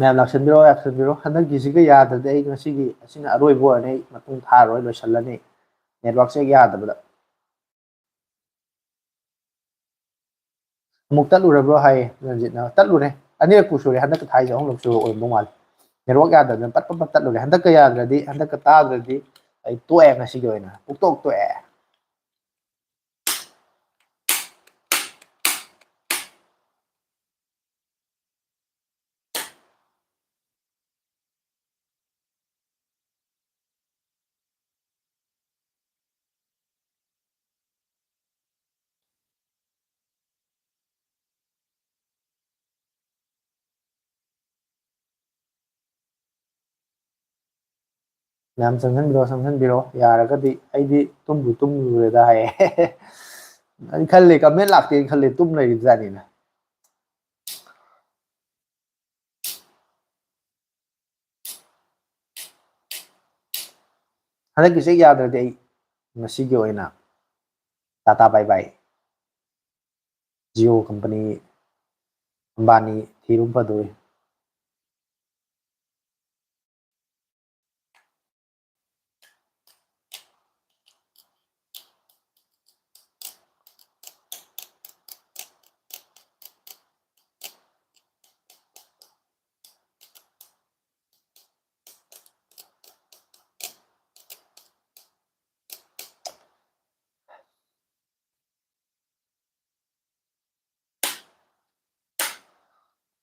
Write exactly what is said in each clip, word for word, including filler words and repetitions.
ꯃꯌꯥꯝ ꯂꯥꯛꯁꯟꯕꯤꯔꯣ, ꯂꯥꯛꯁꯟꯕꯤꯔꯣ꯫ ꯍꯟꯗꯛꯀꯤꯁꯤꯒ ꯌꯥꯗ꯭ꯔꯗꯤ ꯑꯩ ꯉꯁꯤꯒꯤ ꯑꯁꯤꯅ ꯑꯔꯣꯏꯕ ꯑꯣꯏꯔꯅꯤ, ꯑꯩ ꯃꯇꯨꯡ ꯊꯥꯔꯔꯣꯏ, ꯂꯣꯏꯁꯜꯂꯅꯤ꯫ Networkꯁꯦ ꯍꯦꯛ ꯌꯥꯗꯕꯗ꯫ "ꯑꯃꯨꯛ ꯇꯠꯂꯨꯔꯕ꯭ꯔꯣ?" ꯍꯥꯏꯌꯦ ꯔꯟꯖꯤꯠꯅ꯫ ꯇꯠꯂꯨꯔꯦ꯫ ꯑꯅꯤꯔꯛꯄꯨ ꯁꯨꯔꯦ꯫ ꯍꯟꯗꯛꯀ ꯊꯥꯏꯁꯦ ꯑꯍꯨꯝꯂꯛ ꯁꯨꯕ ꯑꯣꯏꯔꯝꯗꯧ ꯃꯥꯜꯂꯦ꯫ Network ꯌꯥꯗꯗꯅ ꯄꯠ ꯄꯠ ꯄꯠ ꯇꯠꯂꯨꯔꯦ꯫ ꯍꯟꯗꯛꯀ ꯌꯥꯗ꯭ꯔꯗꯤ, ꯍꯟꯗꯛꯀ ꯇꯥꯗ꯭ꯔꯗꯤ ꯑꯩ ꯇꯣꯛꯑꯦ ꯉꯁꯤꯒꯤ ꯑꯣꯏꯅ꯫ ꯄꯨꯡꯇꯣꯛ ꯇꯣꯛꯑꯦ꯫ ꯃꯌꯥꯝ ꯆꯪꯁꯟꯕꯤꯔꯣ, ꯆꯪꯁꯟꯕꯤꯔꯣ꯫ ꯌꯥꯔꯒꯗꯤ ꯑꯩꯗꯤ ꯇꯨꯝꯕꯨ ꯇꯨꯝꯂꯨꯔꯦꯗ ꯍꯥꯏꯌꯦ꯫ ꯑꯩ ꯈꯜꯂꯤ, comment ꯂꯥꯛꯇꯦꯅ ꯈꯜꯂꯤ, ꯇꯨꯝ ꯂꯩꯔꯤꯕꯖꯥꯠꯅꯤꯅ꯫ ꯍꯟꯗꯛꯀꯤꯁꯦ ꯌꯥꯗ꯭ꯔꯗꯤ ꯑꯩ ꯉꯁꯤꯒꯤ ꯑꯣꯏꯅ Tata bye bye꯫ Jio company, Ambani ꯊꯤꯔꯨꯝ ꯐꯗꯣꯏ꯫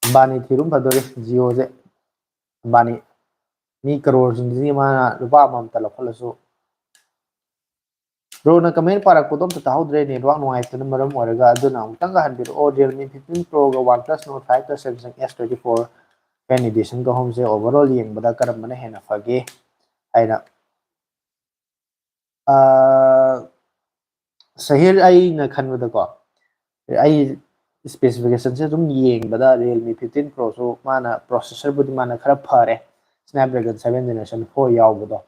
Ambani ꯊꯤꯔꯨꯝ ꯐꯗꯣꯔꯦ꯫ Jioꯁꯦ Ambani, ꯃꯤ ꯀꯔꯣꯔꯁꯤꯡꯁꯤ ꯃꯥꯅ ꯂꯨꯄꯥ ꯑꯃꯃꯝꯇ ꯂꯧꯈꯠꯂꯁꯨ, ꯕ꯭ꯔꯣꯅ ꯀꯃꯦꯟ ꯄꯥꯔꯛꯄꯗꯣ ꯑꯝꯇ ꯇꯥꯍꯧꯗ꯭ꯔꯦ, ꯅꯦꯠꯋꯥꯛ ꯅꯨꯡꯉꯥꯏꯇꯅ ꯃꯔꯝ ꯑꯣꯏꯔꯒ꯫ ꯑꯗꯨꯅ ꯑꯃꯨꯛꯇꯪꯒ ꯍꯟꯕꯤꯔꯛꯑꯣ, Realme fifteen Pro ꯒ OnePlus Nord five ꯒ Samsung S twenty four fan edition ꯒ ꯑꯍꯨꯝꯁꯦ overall ꯌꯦꯡꯕꯗ ꯀꯔꯝꯕꯅ ꯍꯦꯟꯅ ꯐꯒꯦ ꯍꯥꯏꯅ꯫ ꯑꯥ, ꯁꯍꯤꯔ, ꯑꯩꯅ ꯈꯟꯕꯗꯀꯣ, ꯑꯩ specification ꯁꯦ ꯑꯗꯨꯝ ꯌꯦꯡꯕꯗ Realme fifteen Pro ꯁꯨ ꯃꯥꯅ processor ꯕꯨꯗꯤ ꯃꯥꯅ ꯈꯔ ꯐꯔꯦ, Snapdragon seven Generation four ꯌꯥꯎꯕꯗꯣ,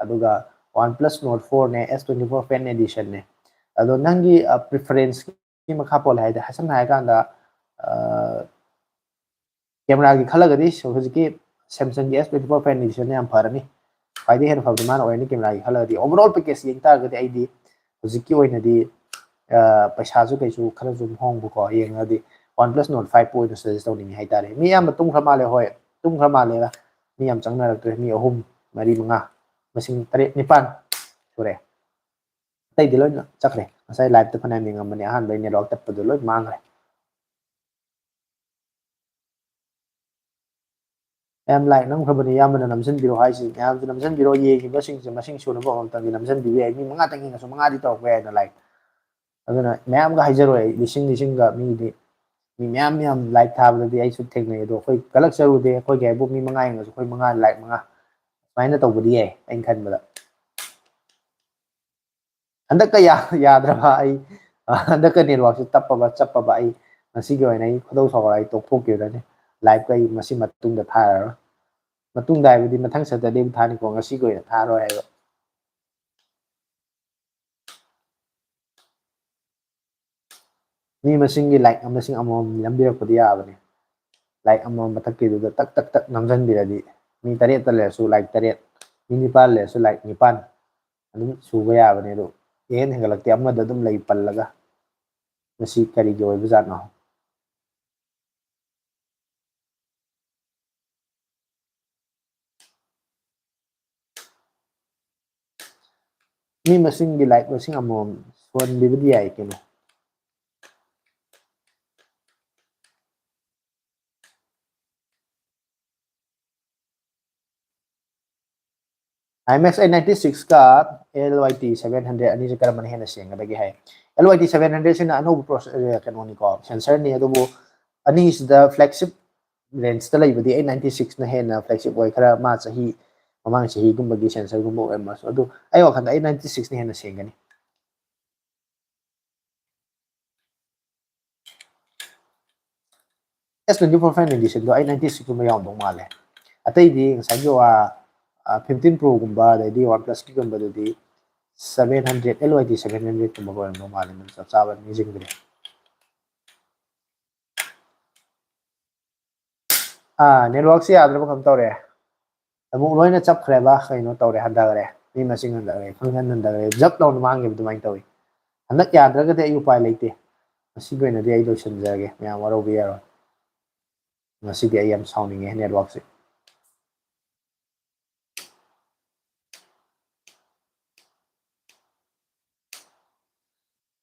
ꯑꯗꯨꯒ OnePlus Nord four ꯅꯦ, S twenty four fan edition ꯅꯦ꯫ ꯑꯗꯣ ꯅꯪꯒꯤ preference ꯀꯤ ꯃꯈꯥ ꯄꯣꯜꯂꯦ ꯍꯥꯏꯗꯤ, ꯁꯝꯅ ꯍꯥꯏꯔꯀꯥꯟꯗ camera ꯒꯤ ꯈꯜꯂꯒꯗꯤ ꯍꯧꯖꯤꯛꯀꯤ Samsung ꯒꯤ S twenty four fan edition ꯅ ꯌꯥꯝ ꯐꯔꯅꯤ꯫ ꯈ꯭ꯋꯥꯏꯗꯒꯤ ꯍꯦꯟꯅ ꯐꯕꯗꯤ ꯃꯥꯅ ꯑꯣꯏꯔꯅꯤ camera ꯒꯤ ꯈꯜꯂꯒꯗꯤ꯫ Overall package ꯌꯦꯡ ꯇꯥꯔꯒꯗꯤ ꯑꯩꯗꯤ ꯍꯧꯖꯤꯛꯀꯤ ꯑꯣꯏꯅꯗꯤ, ꯑ, ꯄꯩꯁꯥꯁꯨ ꯀꯩꯁꯨ ꯈꯔꯁꯨ ꯑꯗꯨꯝ ꯍꯣꯡꯕꯀꯣ, ꯌꯦꯡꯉꯒꯗꯤ OnePlus Nord five Pro ꯑꯣꯏꯅ suggest ꯇꯧꯅꯤꯡꯉꯤ ꯍꯥꯏꯇꯥꯔꯦ꯫ ꯃꯤ ꯑꯌꯥꯝꯕ ꯇꯨꯝꯈ꯭ꯔ ꯃꯥꯜꯂꯦ꯫ ꯍꯣꯏ, ꯇꯨꯝꯈ꯭ꯔ ꯃꯥꯜꯂꯦꯗ꯫ ꯃꯤ ꯌꯥꯝ ꯆꯪꯅꯔꯛꯇ꯭ꯔꯦ꯫ ꯃꯤ ꯑꯍꯨꯝ, ꯃꯔꯤ, ꯃꯉꯥ, ꯃꯁꯤꯡ ꯇꯔꯦꯠ, ꯅꯤꯄꯥꯟ ꯁꯨꯔꯦ꯫ ꯑꯇꯩꯗꯤ ꯂꯣꯏꯅ ꯆꯠꯈ꯭ꯔꯦ꯫ ꯉꯁꯥꯏ live ꯇ ꯐꯅꯌꯥꯝ ꯌꯦꯡꯉꯝꯕꯅꯦ, ꯑꯍꯥꯟꯕꯩ network ꯇꯠꯄꯗꯨ ꯂꯣꯏ ꯃꯥꯡꯈ꯭ꯔꯦ꯫ ꯃꯌꯥꯝ like ꯅꯝꯈ꯭ꯔꯕꯅꯤ, ꯏꯌꯥꯝꯕꯅ ꯅꯝꯁꯤꯟꯕꯤꯔꯣ ꯍꯥꯏꯁꯤ꯫ ꯃꯌꯥꯝꯁꯨ ꯅꯝꯁꯤꯟꯕꯤꯔꯣ, ꯌꯦꯡꯉꯤꯕꯁꯤꯡꯁꯦ ꯃꯁꯤꯡ ꯁꯨꯅꯕ ꯑꯃꯃꯝꯇꯪꯗꯤ ꯅꯝꯁꯤꯟꯕꯤꯕ ꯌꯥꯏ꯫ ꯃꯤ ꯃꯉꯥꯇꯪ ꯌꯦꯡꯉꯁꯨ ꯃꯉꯥꯗꯤ ꯇꯧꯔꯛꯄ ꯌꯥꯏꯅ like꯫ ꯑꯗꯨꯅ ꯃꯌꯥꯝꯒ ꯍꯥꯏꯖꯔꯣꯏ ꯑꯩ, ꯂꯤꯁꯤꯡ ꯂꯤꯁꯤꯡꯒ ꯃꯤꯗꯤ, ꯃꯤ ꯃꯌꯥꯝ ꯃꯌꯥꯝ like ꯊꯥꯕꯗꯗꯤ ꯑꯩꯁꯨ ꯊꯦꯡꯅꯩ꯫ ꯑꯗꯣ ꯑꯩꯈꯣꯏ ꯀꯜꯂꯛꯆꯔꯨꯗꯦ, ꯑꯩꯈꯣꯏꯒꯤ ꯍꯥꯏꯕꯨ ꯃꯤ ꯃꯉꯥ ꯌꯦꯡꯉꯁꯨ ꯑꯩꯈꯣꯏ ꯃꯉꯥ like ꯃꯉꯥ ꯁꯨꯃꯥꯏꯅ ꯇꯧꯕꯗꯤ ꯌꯥꯏ ꯑꯩꯅ ꯈꯟꯕꯗ꯫ ꯍꯟꯗꯛꯀ ꯌꯥ-, ꯌꯥꯗ꯭ꯔꯕ ꯑꯩ, ꯑ, ꯍꯟꯗꯛꯀ network ꯁꯦ ꯇꯞꯄꯕ, ꯆꯞꯄꯕ ꯑꯩ ꯉꯁꯤꯒꯤ ꯑꯣꯏꯅ ꯑꯩ ꯈꯣꯏꯗꯧ ꯁꯥꯎꯒꯠꯂ ꯑꯩ ꯇꯣꯛꯊꯣꯛꯈꯤꯕꯅꯤ꯫ Live ꯀ ꯑꯩ ꯃꯁꯤ ꯃꯇꯨꯡꯗ ꯊꯥꯔꯔꯣꯏ꯫ ꯃꯇꯨꯡꯗ ꯍꯥꯏꯕꯗꯤ ꯃꯊꯪ Saturday ꯕꯨ ꯊꯥꯅꯤꯀꯣ, ꯉꯁꯤꯒꯤ ꯑꯣꯏꯅ ꯊꯥꯔꯣꯏ ꯍꯥꯏꯕ꯫ ꯃꯤ ꯃꯁꯤꯡꯒꯤ like ꯃꯁꯤꯡ ꯑꯃꯃꯝ ꯅꯝꯕꯤꯔꯛꯄꯗꯤ ꯌꯥꯕꯅꯤ꯫ Like ꯑꯃꯃꯝ ꯃꯊꯛꯀꯤꯗꯨꯗ ꯇꯛ ꯇꯛ ꯇꯛ ꯅꯝꯁꯤꯟꯕꯤꯔꯗꯤ, ꯃꯤ ꯇꯔꯦꯠꯇ ꯂꯩꯔꯁꯨ like ꯇꯔꯦꯠ, ꯃꯤ ꯅꯤꯄꯥꯟ ꯂꯩꯔꯁꯨ like ꯅꯤꯄꯥꯟ ꯑꯗꯨꯝ ꯁꯨꯕ ꯌꯥꯕꯅꯦ꯫ ꯑꯗꯨ ꯍꯦꯟ ꯍꯦꯟꯒꯠꯂꯛꯇꯦ, ꯑꯃꯗ ꯑꯗꯨꯝ ꯂꯩ ꯄꯜꯂꯒ꯫ ꯃꯁꯤ ꯀꯔꯤꯒꯤ ꯑꯣꯏꯕꯖꯥꯠꯅꯣ? ꯃꯤ ꯃꯁꯤꯡꯒꯤ like ꯃꯁꯤꯡ ꯑꯃꯃꯝ ꯁꯨꯍꯟꯕꯤꯕꯗꯤ ꯌꯥꯏ ꯀꯩꯅꯣ꯫ IMX eight ninety six ꯀ LYT seven hundred ꯑꯅꯤꯁꯦ ꯀꯔꯝꯕꯅ ꯍꯦꯟꯅ ꯁꯦꯡꯒꯗꯒꯦ ꯍꯥꯏ꯫ LYT seven hundred ꯁꯤꯅ ꯑꯅꯧꯕ ꯄ꯭ꯔꯣꯁꯦ ꯀꯩꯅꯣꯅꯤꯀꯣ, ꯁꯦꯟꯁꯔꯅꯤ꯫ ꯑꯗꯨꯕꯨ ꯑꯅꯤꯁꯤꯗ flagship rangeꯇ ꯂꯩꯕꯗꯤ eight ninety sixꯅ ꯍꯦꯟꯅ flagship ꯑꯣꯏ꯫ ꯈꯔ ꯃꯥ ꯆꯍꯤ, ꯃꯃꯥꯡ ꯆꯍꯤꯒꯨꯝꯕꯒꯤ ꯁꯦꯟꯁꯔꯒꯨꯝꯕ ꯑꯣꯏꯔꯝꯃꯁꯨ, ꯑꯗꯨ ꯑꯩ ꯋꯥꯈꯜꯗ eight ninety sixꯅ ꯍꯦꯟꯅ ꯁꯦꯡꯒꯅꯤ꯫ S twenty four fan editionꯗꯣ eight ninety sixꯀꯨꯝꯕ ꯌꯥꯎꯔꯝꯗꯧ ꯃꯥꯜꯂꯦ꯫ ꯑꯇꯩꯗꯤ ꯉꯁꯥꯏꯒꯤ fifteen Proꯒꯨꯝꯕ, ꯑꯗꯩꯗꯤ OnePlusꯀꯤꯒꯨꯝꯕꯗꯨꯗꯤ seven hundred, LYT seven hundredꯀꯨꯝꯕ ꯑꯣꯏꯔꯝꯗꯧ ꯃꯥꯜꯂꯦ, ꯆꯞ ꯆꯥꯕ ꯅꯤꯡꯁꯤꯡꯗ꯭ꯔꯦ꯫ ꯑꯥ, networkꯁꯦ ꯌꯥꯗ꯭ꯔꯕ ꯀꯩꯅꯣꯝ ꯇꯧꯔꯦ꯫ ꯑꯃꯨꯛ ꯂꯣꯏꯅ ꯆꯞꯈ꯭ꯔꯦꯕ, ꯀꯩꯅꯣ ꯇꯧꯔꯦ, ꯍꯟꯊꯈ꯭ꯔꯦ꯫ ꯃꯤ ꯃꯁꯤꯡ ꯍꯟꯊꯈ꯭ꯔꯦ, function ꯍꯟꯊꯈ꯭ꯔꯦ, ꯖꯞ ꯂꯥꯎꯅ ꯃꯥꯡꯈꯤꯕ ꯑꯗꯨꯃꯥꯏꯅ ꯇꯧꯋꯤ꯫ ꯍꯟꯗꯛ ꯌꯥꯗ꯭ꯔꯒꯗꯤ ꯑꯩ ꯎꯄꯥꯏ ꯂꯩꯇꯦ꯫ ꯉꯁꯤꯒꯤ ꯑꯣꯏꯅꯗꯤ ꯑꯩ ꯂꯣꯏꯁꯤꯟꯖꯔꯒꯦ, ꯃꯌꯥꯝ ꯋꯥꯔꯧꯕ ꯌꯥꯔꯣꯏ꯫ ꯉꯁꯤꯗꯤ ꯑꯩ ꯌꯥꯝ ꯁꯥꯎꯅꯤꯡꯉꯦ networkꯁꯦ꯫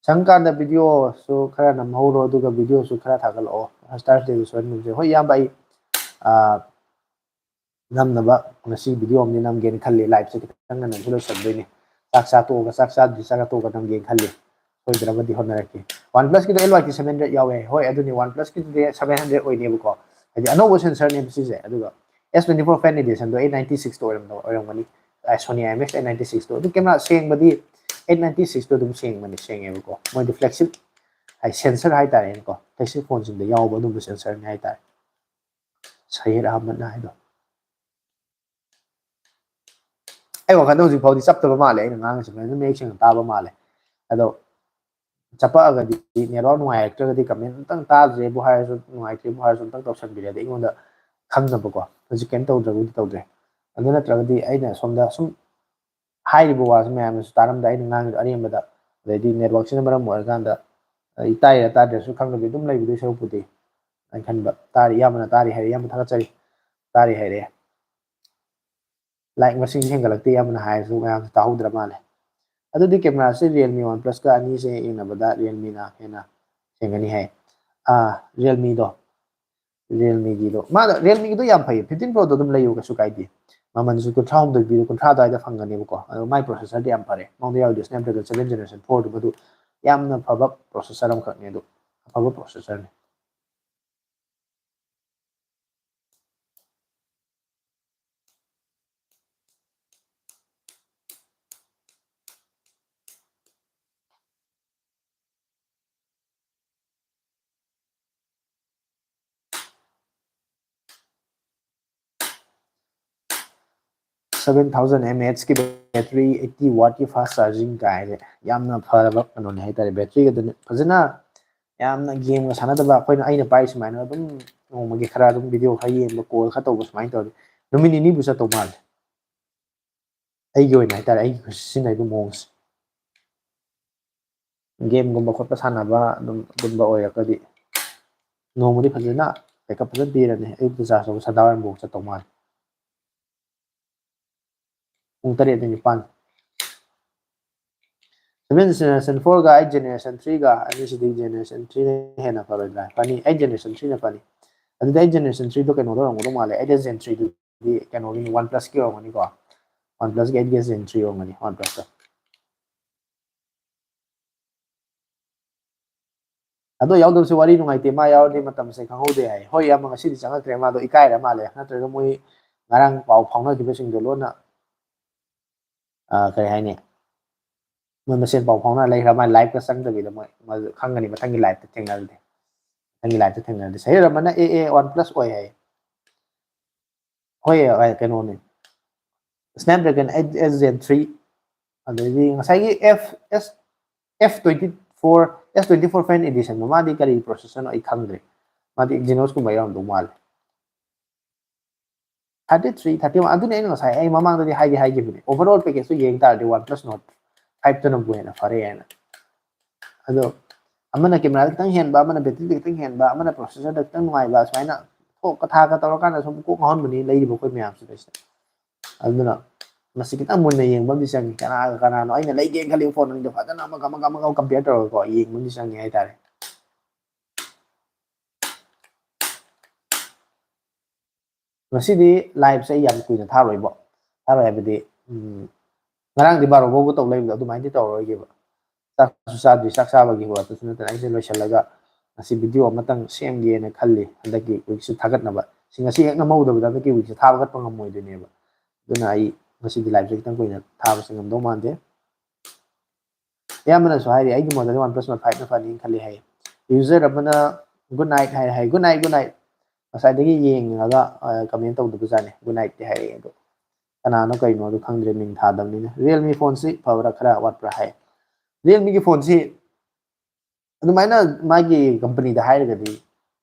ꯁꯪꯀꯥꯟꯗ videoꯁꯨ ꯈꯔ ꯅꯝꯍꯧꯔꯣ, ꯑꯗꯨꯒ videoꯁꯨ ꯈꯔ ꯊꯥꯒꯠꯂꯛꯑꯣ꯫ Thursdayꯗ ꯁꯣꯏꯍꯟꯒꯨꯝꯁꯦ꯫ ꯍꯣꯏ, ꯏꯌꯥꯝꯕ, ꯑꯩ, ꯑꯥ, ꯅꯝꯅꯕ ꯉꯁꯤ video ꯑꯃꯗꯤ ꯅꯝꯒꯦꯅ ꯈꯜꯂꯤ꯫ Liveꯁꯦ ꯈꯤꯇꯪ ꯉꯟꯅꯁꯨ ꯂꯣꯏꯁꯤꯟꯗꯣꯏꯅꯤ꯫ ꯆꯥꯛ ꯆꯥ ꯇꯣꯛꯑꯒ, ꯆꯥꯛ ꯆꯥꯗ꯭ꯔꯤ ꯆꯥꯛ ꯇꯣꯛꯑꯒ ꯅꯝꯒꯦꯅ ꯈꯜꯂꯤ꯫ ꯁꯣꯏꯗꯅꯕꯗꯤ ꯍꯣꯠꯅꯔꯛꯀꯦ꯫ OnePlusꯀꯤꯗꯣ LYT seven hundred ꯌꯥꯎꯋꯦ꯫ ꯍꯣꯏ, ꯑꯗꯨꯅꯤ, OnePlusꯀꯤꯗꯨꯗꯤ seven hundred ꯑꯣꯏꯅꯦꯕꯀꯣ꯫ ꯍꯥꯏꯗꯤ ꯑꯅꯧꯕ sensorꯅꯦꯕ ꯁꯤꯁꯦ꯫ ꯑꯗꯨꯒ S twenty four fan editionꯗꯣ eight ninety sixꯇ ꯑꯣꯏꯔꯝꯗꯧ, ꯑꯣꯏꯔꯝꯒꯅꯤ꯫ ꯑ, Sony IMX eight ninety sixꯇꯣ꯫ ꯑꯗꯨ camera ꯁꯦꯡꯕꯗꯤ eight ninety sixꯇꯣ ꯑꯗꯨꯝ ꯁꯦꯡꯕꯅꯤ, ꯁꯦꯡꯉꯦꯕꯀꯣ꯫ ꯃꯣꯏꯗꯤ flagship ꯍꯥꯏ, sensor ꯍꯥꯏꯇꯥꯔꯦꯅꯦꯀꯣ꯫ Flagship phoneꯁꯤꯡꯗ ꯌꯥꯎꯕ ꯑꯗꯨꯝꯕ sensorꯅꯤ ꯍꯥꯏꯇꯥꯔꯦ꯫ ꯁꯍꯤꯔ ꯑꯍꯃꯗꯅ ꯍꯥꯏꯗꯣ꯫ ꯑꯩ ꯋꯥꯈꯜꯗ ꯍꯧꯖꯤꯛ ꯐꯥꯎꯗꯤ ꯆꯞꯇꯕ ꯃꯥꯜꯂꯦ, ꯑꯩꯅ ꯉꯥꯡꯉꯤꯁꯦ ꯐꯖꯅ ꯃꯌꯦꯛ ꯁꯦꯡꯅ ꯇꯥꯕ ꯃꯥꯜꯂꯦ꯫ ꯑꯗꯣ ꯆꯞꯄꯛꯑꯒꯗꯤ, network ꯅꯨꯡꯉꯥꯏꯔꯛꯇ꯭ꯔꯒꯗꯤ comment ꯑꯝꯇꯪ ꯇꯥꯗ꯭ꯔꯦꯕꯨ ꯍꯥꯏꯔꯁꯨ, ꯅꯨꯡꯉꯥꯏꯇ꯭ꯔꯦꯕꯨ ꯍꯥꯏꯔꯁꯨ ꯑꯝꯇꯪ ꯇꯧꯁꯟꯕꯤꯔꯗꯤ ꯑꯩꯉꯣꯟꯗ ꯈꯪꯅꯕꯀꯣ꯫ ꯍꯧꯖꯤꯛ ꯀꯩꯝ ꯇꯧꯗ꯭ꯔꯕꯨꯗꯤ ꯇꯧꯗ꯭ꯔꯦ꯫ ꯑꯗꯨ ꯅꯠꯇ꯭ꯔꯒꯗꯤ ꯑꯩꯅ ꯁꯣꯝꯗ ꯁꯨꯝ ꯍꯥꯏꯔꯤꯕ ꯋꯥꯁꯦ ꯃꯌꯥꯝꯅꯁꯨ ꯇꯥꯔꯝꯗ, ꯑꯩꯅ ꯉꯥꯡꯉꯤꯗꯣ ꯑꯔꯦꯝꯕꯗ, ꯑꯗꯩꯗꯤ networkꯁꯤꯅ ꯃꯔꯝ ꯑꯣꯏꯔꯀꯥꯟꯗ ꯑꯩ ꯇꯥꯏꯔ ꯇꯥꯗ꯭ꯔꯁꯨ ꯈꯪꯗꯕꯤ ꯑꯗꯨꯝ ꯂꯩꯕꯗꯣꯏ ꯁꯔꯨꯛꯄꯨꯗꯤ, ꯑꯩꯅ ꯈꯟꯕ, ꯇꯥꯔꯤ, ꯏꯌꯥꯝꯕꯅ ꯇꯥꯔꯤ ꯍꯥꯏꯔꯦ, ꯏꯌꯥꯝꯕ ꯊꯥꯒꯠꯆꯔꯤ, ꯇꯥꯔꯤ ꯍꯥꯏꯔꯦ꯫ Like ꯃꯁꯤꯡꯁꯨ ꯍꯦꯟꯒꯠꯂꯛꯇꯦ, ꯏꯌꯥꯝꯕꯅ ꯍꯥꯏꯔꯁꯨ ꯃꯌꯥꯝꯁꯨ ꯇꯥꯍꯧꯗ꯭ꯔ ꯃꯥꯜꯂꯦ꯫ ꯑꯗꯨꯗꯤ cameraꯁꯦ Realme OnePlusꯀ ꯑꯅꯤꯁꯦ ꯌꯦꯡꯅꯕꯗ Realmeꯅ ꯍꯦꯟꯅ ꯁꯦꯡꯒꯅꯤ ꯍꯥꯏ꯫ ꯑꯥ, Realmeꯗꯣ, Realmeꯒꯤꯗꯣ, ꯃꯥꯗꯣ, Realmeꯒꯤꯗꯣ ꯌꯥꯝ ꯐꯩ, fifteen Proꯗꯣ ꯑꯗꯨꯝ ꯂꯩꯌꯨ, ꯀꯩꯁꯨ ꯀꯥꯏꯗꯦ꯫ ꯃꯃꯜꯁꯨ ꯀꯨꯟꯊ꯭ꯔꯥ ꯍꯨꯝꯗꯣꯏ ꯄꯤꯔꯦ, ꯀꯨꯟꯊ꯭ꯔꯥ ꯑꯗꯨꯋꯥꯏꯗ ꯐꯪꯒꯅꯦꯕꯀꯣ꯫ ꯑꯗꯣ ꯃꯥꯏ processor ꯗꯤ ꯌꯥꯝ ꯐꯔꯦ, ꯃꯉꯣꯟꯗ ꯌꯥꯎꯔꯤꯗꯣ Snapdragon seven generation four ꯗꯨ, ꯃꯗꯨ ꯌꯥꯝꯅ ꯐꯕ processor ꯑꯃꯈꯛꯅꯤ꯫ ꯑꯗꯨ ꯑꯐꯕ processor ꯅꯤ꯫ Seven thousand mAh ꯀꯤ battery, eighty watt ꯀꯤ fast charging ꯀꯥꯏꯁꯦ ꯌꯥꯝꯅ ꯐꯔꯕ ꯀꯩꯅꯣꯅꯦ ꯍꯥꯏꯇꯥꯔꯦ꯫ Battery ꯒꯗꯨꯅ ꯐꯖꯅ, ꯌꯥꯝꯅ game ꯒ ꯁꯥꯟꯅꯗꯕ ꯑꯩꯈꯣꯏꯅ, ꯑꯩꯅ ꯄꯥꯏꯔꯤ ꯁꯨꯃꯥꯏꯅ ꯑꯗꯨꯝ ꯅꯣꯡꯃꯒꯤ ꯈꯔ ꯑꯗꯨꯝ video ꯈꯔ ꯌꯦꯡꯕ, call ꯈꯔ ꯇꯧꯕ ꯁꯨꯃꯥꯏꯅ ꯇꯧꯔꯗꯤ ꯅꯨꯃꯤꯠ ꯅꯤꯅꯤꯕꯨ ꯆꯠꯇꯧ ꯃꯥꯜꯂꯦ꯫ ꯑꯩꯒꯤ ꯑꯣꯏꯅ ꯍꯥꯏꯇꯥꯔꯦ, ꯑꯩꯒꯤ ꯁꯤꯖꯤꯟꯅꯔꯤꯕ ꯃꯑꯣꯡꯁꯦ꯫ Game ꯒꯨꯝꯕ ꯈꯣꯠꯄ ꯁꯥꯟꯅꯕ ꯑꯗꯨꯝ, ꯑꯗꯨꯝꯕ ꯑꯣꯏꯔꯒꯗꯤ ꯅꯣꯡꯃꯗꯤ ꯐꯖꯅ backup ꯐꯖꯅ ꯄꯤꯔꯅꯤ꯫ ꯑꯌꯨꯛꯇ charge ꯇꯧꯕ ꯁꯟꯗꯥꯋꯥꯏꯔꯝꯐꯥꯎ ꯆꯠꯇꯧ ꯃꯥꯜꯂꯦ꯫ ꯄꯨꯡ ꯇꯔꯦꯠ ꯅꯤꯄꯥꯟ꯫ Seven generation four ꯒ eight generation three ꯒ ꯑꯅꯤꯁꯤꯗꯤ generation three ꯅ ꯍꯦꯟꯅ ꯐꯔꯣꯏꯗ꯭ꯔꯥ? ꯐꯅꯤ, eight generation three ꯅ ꯐꯅꯤ꯫ ꯑꯗꯨꯗꯤ eight generation three ꯗꯣ ꯀꯩꯅꯣꯗ ꯑꯣꯏꯔꯝꯒꯗꯧ ꯃꯥꯜꯂꯦ, eight S Gen three ꯗꯨꯗꯤ ꯀꯩꯅꯣꯒꯤ OnePlus ꯀꯤ ꯑꯣꯏꯔꯝꯒꯅꯤꯀꯣ, OnePlus ꯀꯤ eight S Gen three ꯑꯣꯏꯔꯝꯒꯅꯤ, OnePlus ꯇ꯫ ꯑꯗꯣ ꯌꯥꯎꯗꯕꯁꯦ ꯋꯥꯔꯤ ꯅꯨꯡꯉꯥꯏꯇꯦ, ꯃꯥ ꯌꯥꯎꯔꯗꯤ ꯃꯇꯝꯁꯦ ꯈꯪꯍꯧꯗꯦ ꯍꯥꯏ꯫ ꯍꯣꯏ, ꯏꯌꯥꯝꯕ, ꯉꯁꯤꯗꯤ ꯆꯪꯉꯛꯇ꯭ꯔꯦ, ꯃꯥꯗꯣ ꯏꯀꯥꯏꯔ ꯃꯥꯜꯂꯦ, ꯅꯠꯇ꯭ꯔꯒ ꯃꯣꯏ ꯉꯔꯥꯡ ꯄꯥꯎ ꯐꯥꯎꯅꯈꯤꯕꯁꯤꯡꯗꯣ ꯂꯣꯏꯅ, ꯑ, ꯀꯔꯤ ꯍꯥꯏꯅꯤ, ꯃꯣꯏ ꯃꯁꯦꯟ ꯄꯥꯎ ꯐꯥꯎꯅ ꯂꯩꯈ꯭ꯔ ꯃꯥꯜꯂꯦ, live ꯀ ꯆꯪꯗꯕꯤꯗ꯫ ꯃꯣꯏ, ꯃꯣꯏ ꯈꯪꯒꯅꯤ ꯃꯊꯪꯒꯤ live ꯇ ꯊꯦꯡꯅꯔꯗꯤ, ꯃꯊꯪꯒꯤ live ꯇ ꯊꯦꯡꯅꯔꯗꯤ꯫ ꯁꯍꯤꯔ ꯔꯃꯟꯅ A A OnePlus ꯑꯣꯏ ꯍꯥꯏ꯫ ꯍꯣꯏ, ꯑ, ꯀꯩꯅꯣꯅꯦ, Snapdragon eight S Gen three, ꯑꯗꯩꯗꯤ ꯉꯁꯥꯏꯒꯤ F S, F twenty four, S twenty four Fan Edition ꯗꯣ, ꯃꯥꯗꯤ ꯀꯔꯤ processor ꯅꯣ ꯑꯩ ꯈꯪꯗ꯭ꯔꯦ, ꯃꯥꯗꯤ Exynos ꯀꯨꯝꯕ ꯌꯥꯎꯔꯝꯗꯧ ꯃꯥꯜꯂꯦ꯫ Thirty three, thirty one, ꯑꯗꯨꯅꯦ ꯑꯩꯅ ꯉꯁꯥꯏ, ꯑꯩ ꯃꯃꯥꯡꯗꯗꯤ ꯍꯥꯏꯗꯤ ꯍꯥꯏꯈꯤꯕꯅꯦ, overall package ꯇꯨ ꯌꯦꯡ ꯇꯥꯔꯗꯤ OnePlus Nord five ꯇꯨꯅꯕꯨ ꯍꯦꯟꯅ ꯐꯔꯦ ꯍꯥꯏꯅ꯫ ꯑꯗꯣ ꯑꯃꯅ camera ꯗ ꯈꯤꯇꯪ ꯍꯦꯟꯕ, ꯑꯃꯅ battery ꯗ ꯈꯤꯇꯪ ꯍꯦꯟꯕ, ꯑꯃꯅ processor ꯗ ꯈꯤꯇꯪ ꯅꯨꯡꯉꯥꯏꯕ, ꯁꯨꯃꯥꯏꯅ ꯊꯣꯛꯀ ꯊꯥꯛꯀ ꯇꯧꯔꯀꯥꯟꯗ ꯁꯨꯝ ꯀꯣꯛ ꯉꯥꯎꯍꯟꯕꯅꯤ ꯂꯩꯔꯤꯕ ꯑꯩꯈꯣꯏ ꯃꯌꯥꯝꯁꯤꯗꯩꯁꯤꯗ꯫ ꯑꯗꯨꯅ ꯃꯁꯤ ꯈꯤꯇꯪ ꯃꯨꯟꯅ ꯌꯦꯡꯕ ꯑꯃꯗꯤ ꯆꯪꯉꯤ꯫ ꯀꯅꯥꯒ ꯀꯅꯥꯅꯣ ꯑꯩꯅ ꯂꯩꯒꯦꯅ ꯈꯜꯂꯤꯕ phone ꯑꯅꯤꯗꯣ ꯐꯖꯅ ꯑꯃꯒ ꯑꯃꯒ ꯑꯃꯒ compare ꯇꯧꯔꯒꯀꯣ ꯌꯦꯡꯕ ꯑꯃꯗꯤ ꯆꯪꯉꯤ ꯍꯥꯏꯇꯥꯔꯦ꯫ ꯉꯁꯤꯗꯤ live ꯁꯦ ꯑꯩ ꯌꯥꯝ ꯀꯨꯏꯅ ꯊꯥꯔꯣꯏꯕꯣ꯫ ꯊꯥꯔꯣꯏ ꯍꯥꯏꯕꯗꯤ, ꯎꯝ, ꯉꯔꯥꯡꯗꯤ ꯕꯥꯔꯣ ꯐꯥꯎꯕ ꯇꯧ ꯂꯩꯕꯗꯣ ꯑꯗꯨꯃꯥꯏꯅꯗꯤ ꯇꯧꯔꯔꯣꯏꯒꯦꯕ꯫ ꯆꯥꯛꯁꯨ ꯆꯥꯗ꯭ꯔꯤ, ꯆꯥꯛ ꯆꯥꯕꯒꯤ ꯋꯥꯗꯨꯁꯨ ꯅꯠꯇꯅ ꯑꯩꯁꯦ ꯂꯣꯏꯁꯤꯜꯂꯒ ꯉꯁꯤ video ꯑꯃꯇꯪ ꯁꯦꯝꯒꯦꯅ ꯈꯜꯂꯤ꯫ ꯍꯟꯗꯛꯀꯤ week ꯁꯤ ꯊꯥꯒꯠꯅꯕ꯫ ꯁꯤ ꯉꯁꯤ ꯍꯦꯛ ꯅꯝꯍꯧꯗꯕꯗ ꯍꯟꯗꯛꯀꯤ week ꯁꯤ ꯊꯥꯕꯒꯠꯄ ꯉꯝꯃꯣꯏꯗꯣꯏꯅꯦꯕ꯫ ꯑꯗꯨꯅ ꯑꯩ ꯉꯁꯤꯗꯤ live ꯁꯦ ꯈꯤꯇꯪ ꯀꯨꯏꯅ ꯊꯥꯕꯁꯦ ꯉꯝꯗꯧ ꯃꯥꯟꯗꯦ꯫ ꯑꯌꯥꯝꯕꯅꯁꯨ ꯍꯥꯏꯔꯤ, "ꯑꯩꯒꯤ ꯃꯣꯠꯇꯗꯤ OnePlus Nord five ꯅ ꯐꯅꯤꯅ ꯈꯜꯂꯤ" ꯍꯥꯏ꯫ User ꯑꯃꯅ "Good night" ꯍꯥꯏ, ꯍꯥꯏ꯫ "Good night, good night." ꯉꯁꯥꯏꯗꯒꯤ ꯌꯦꯡꯉꯒ, ꯑ, comment ꯇꯧꯗꯕꯖꯥꯠꯅꯤ꯫ "Good night" ꯇꯤ ꯍꯥꯏꯔꯛꯑꯦ, ꯑꯗꯣ ꯀꯅꯥꯅꯣ ꯀꯩꯅꯣ ꯑꯗꯨ ꯈꯪꯗ꯭ꯔꯦ, ꯃꯤꯡ ꯊꯥꯗꯕꯅꯤꯅ꯫ Realme phone ꯁꯤ ꯐꯕ꯭ꯔꯥ ꯈꯔ ꯋꯥꯠꯄ꯭ꯔꯥ ꯍꯥꯏ꯫ Realme ꯒꯤ phone ꯁꯤ ꯑꯗꯨꯃꯥꯏꯅ ꯃꯥꯒꯤ company ꯗ ꯍꯥꯏꯔꯒꯗꯤ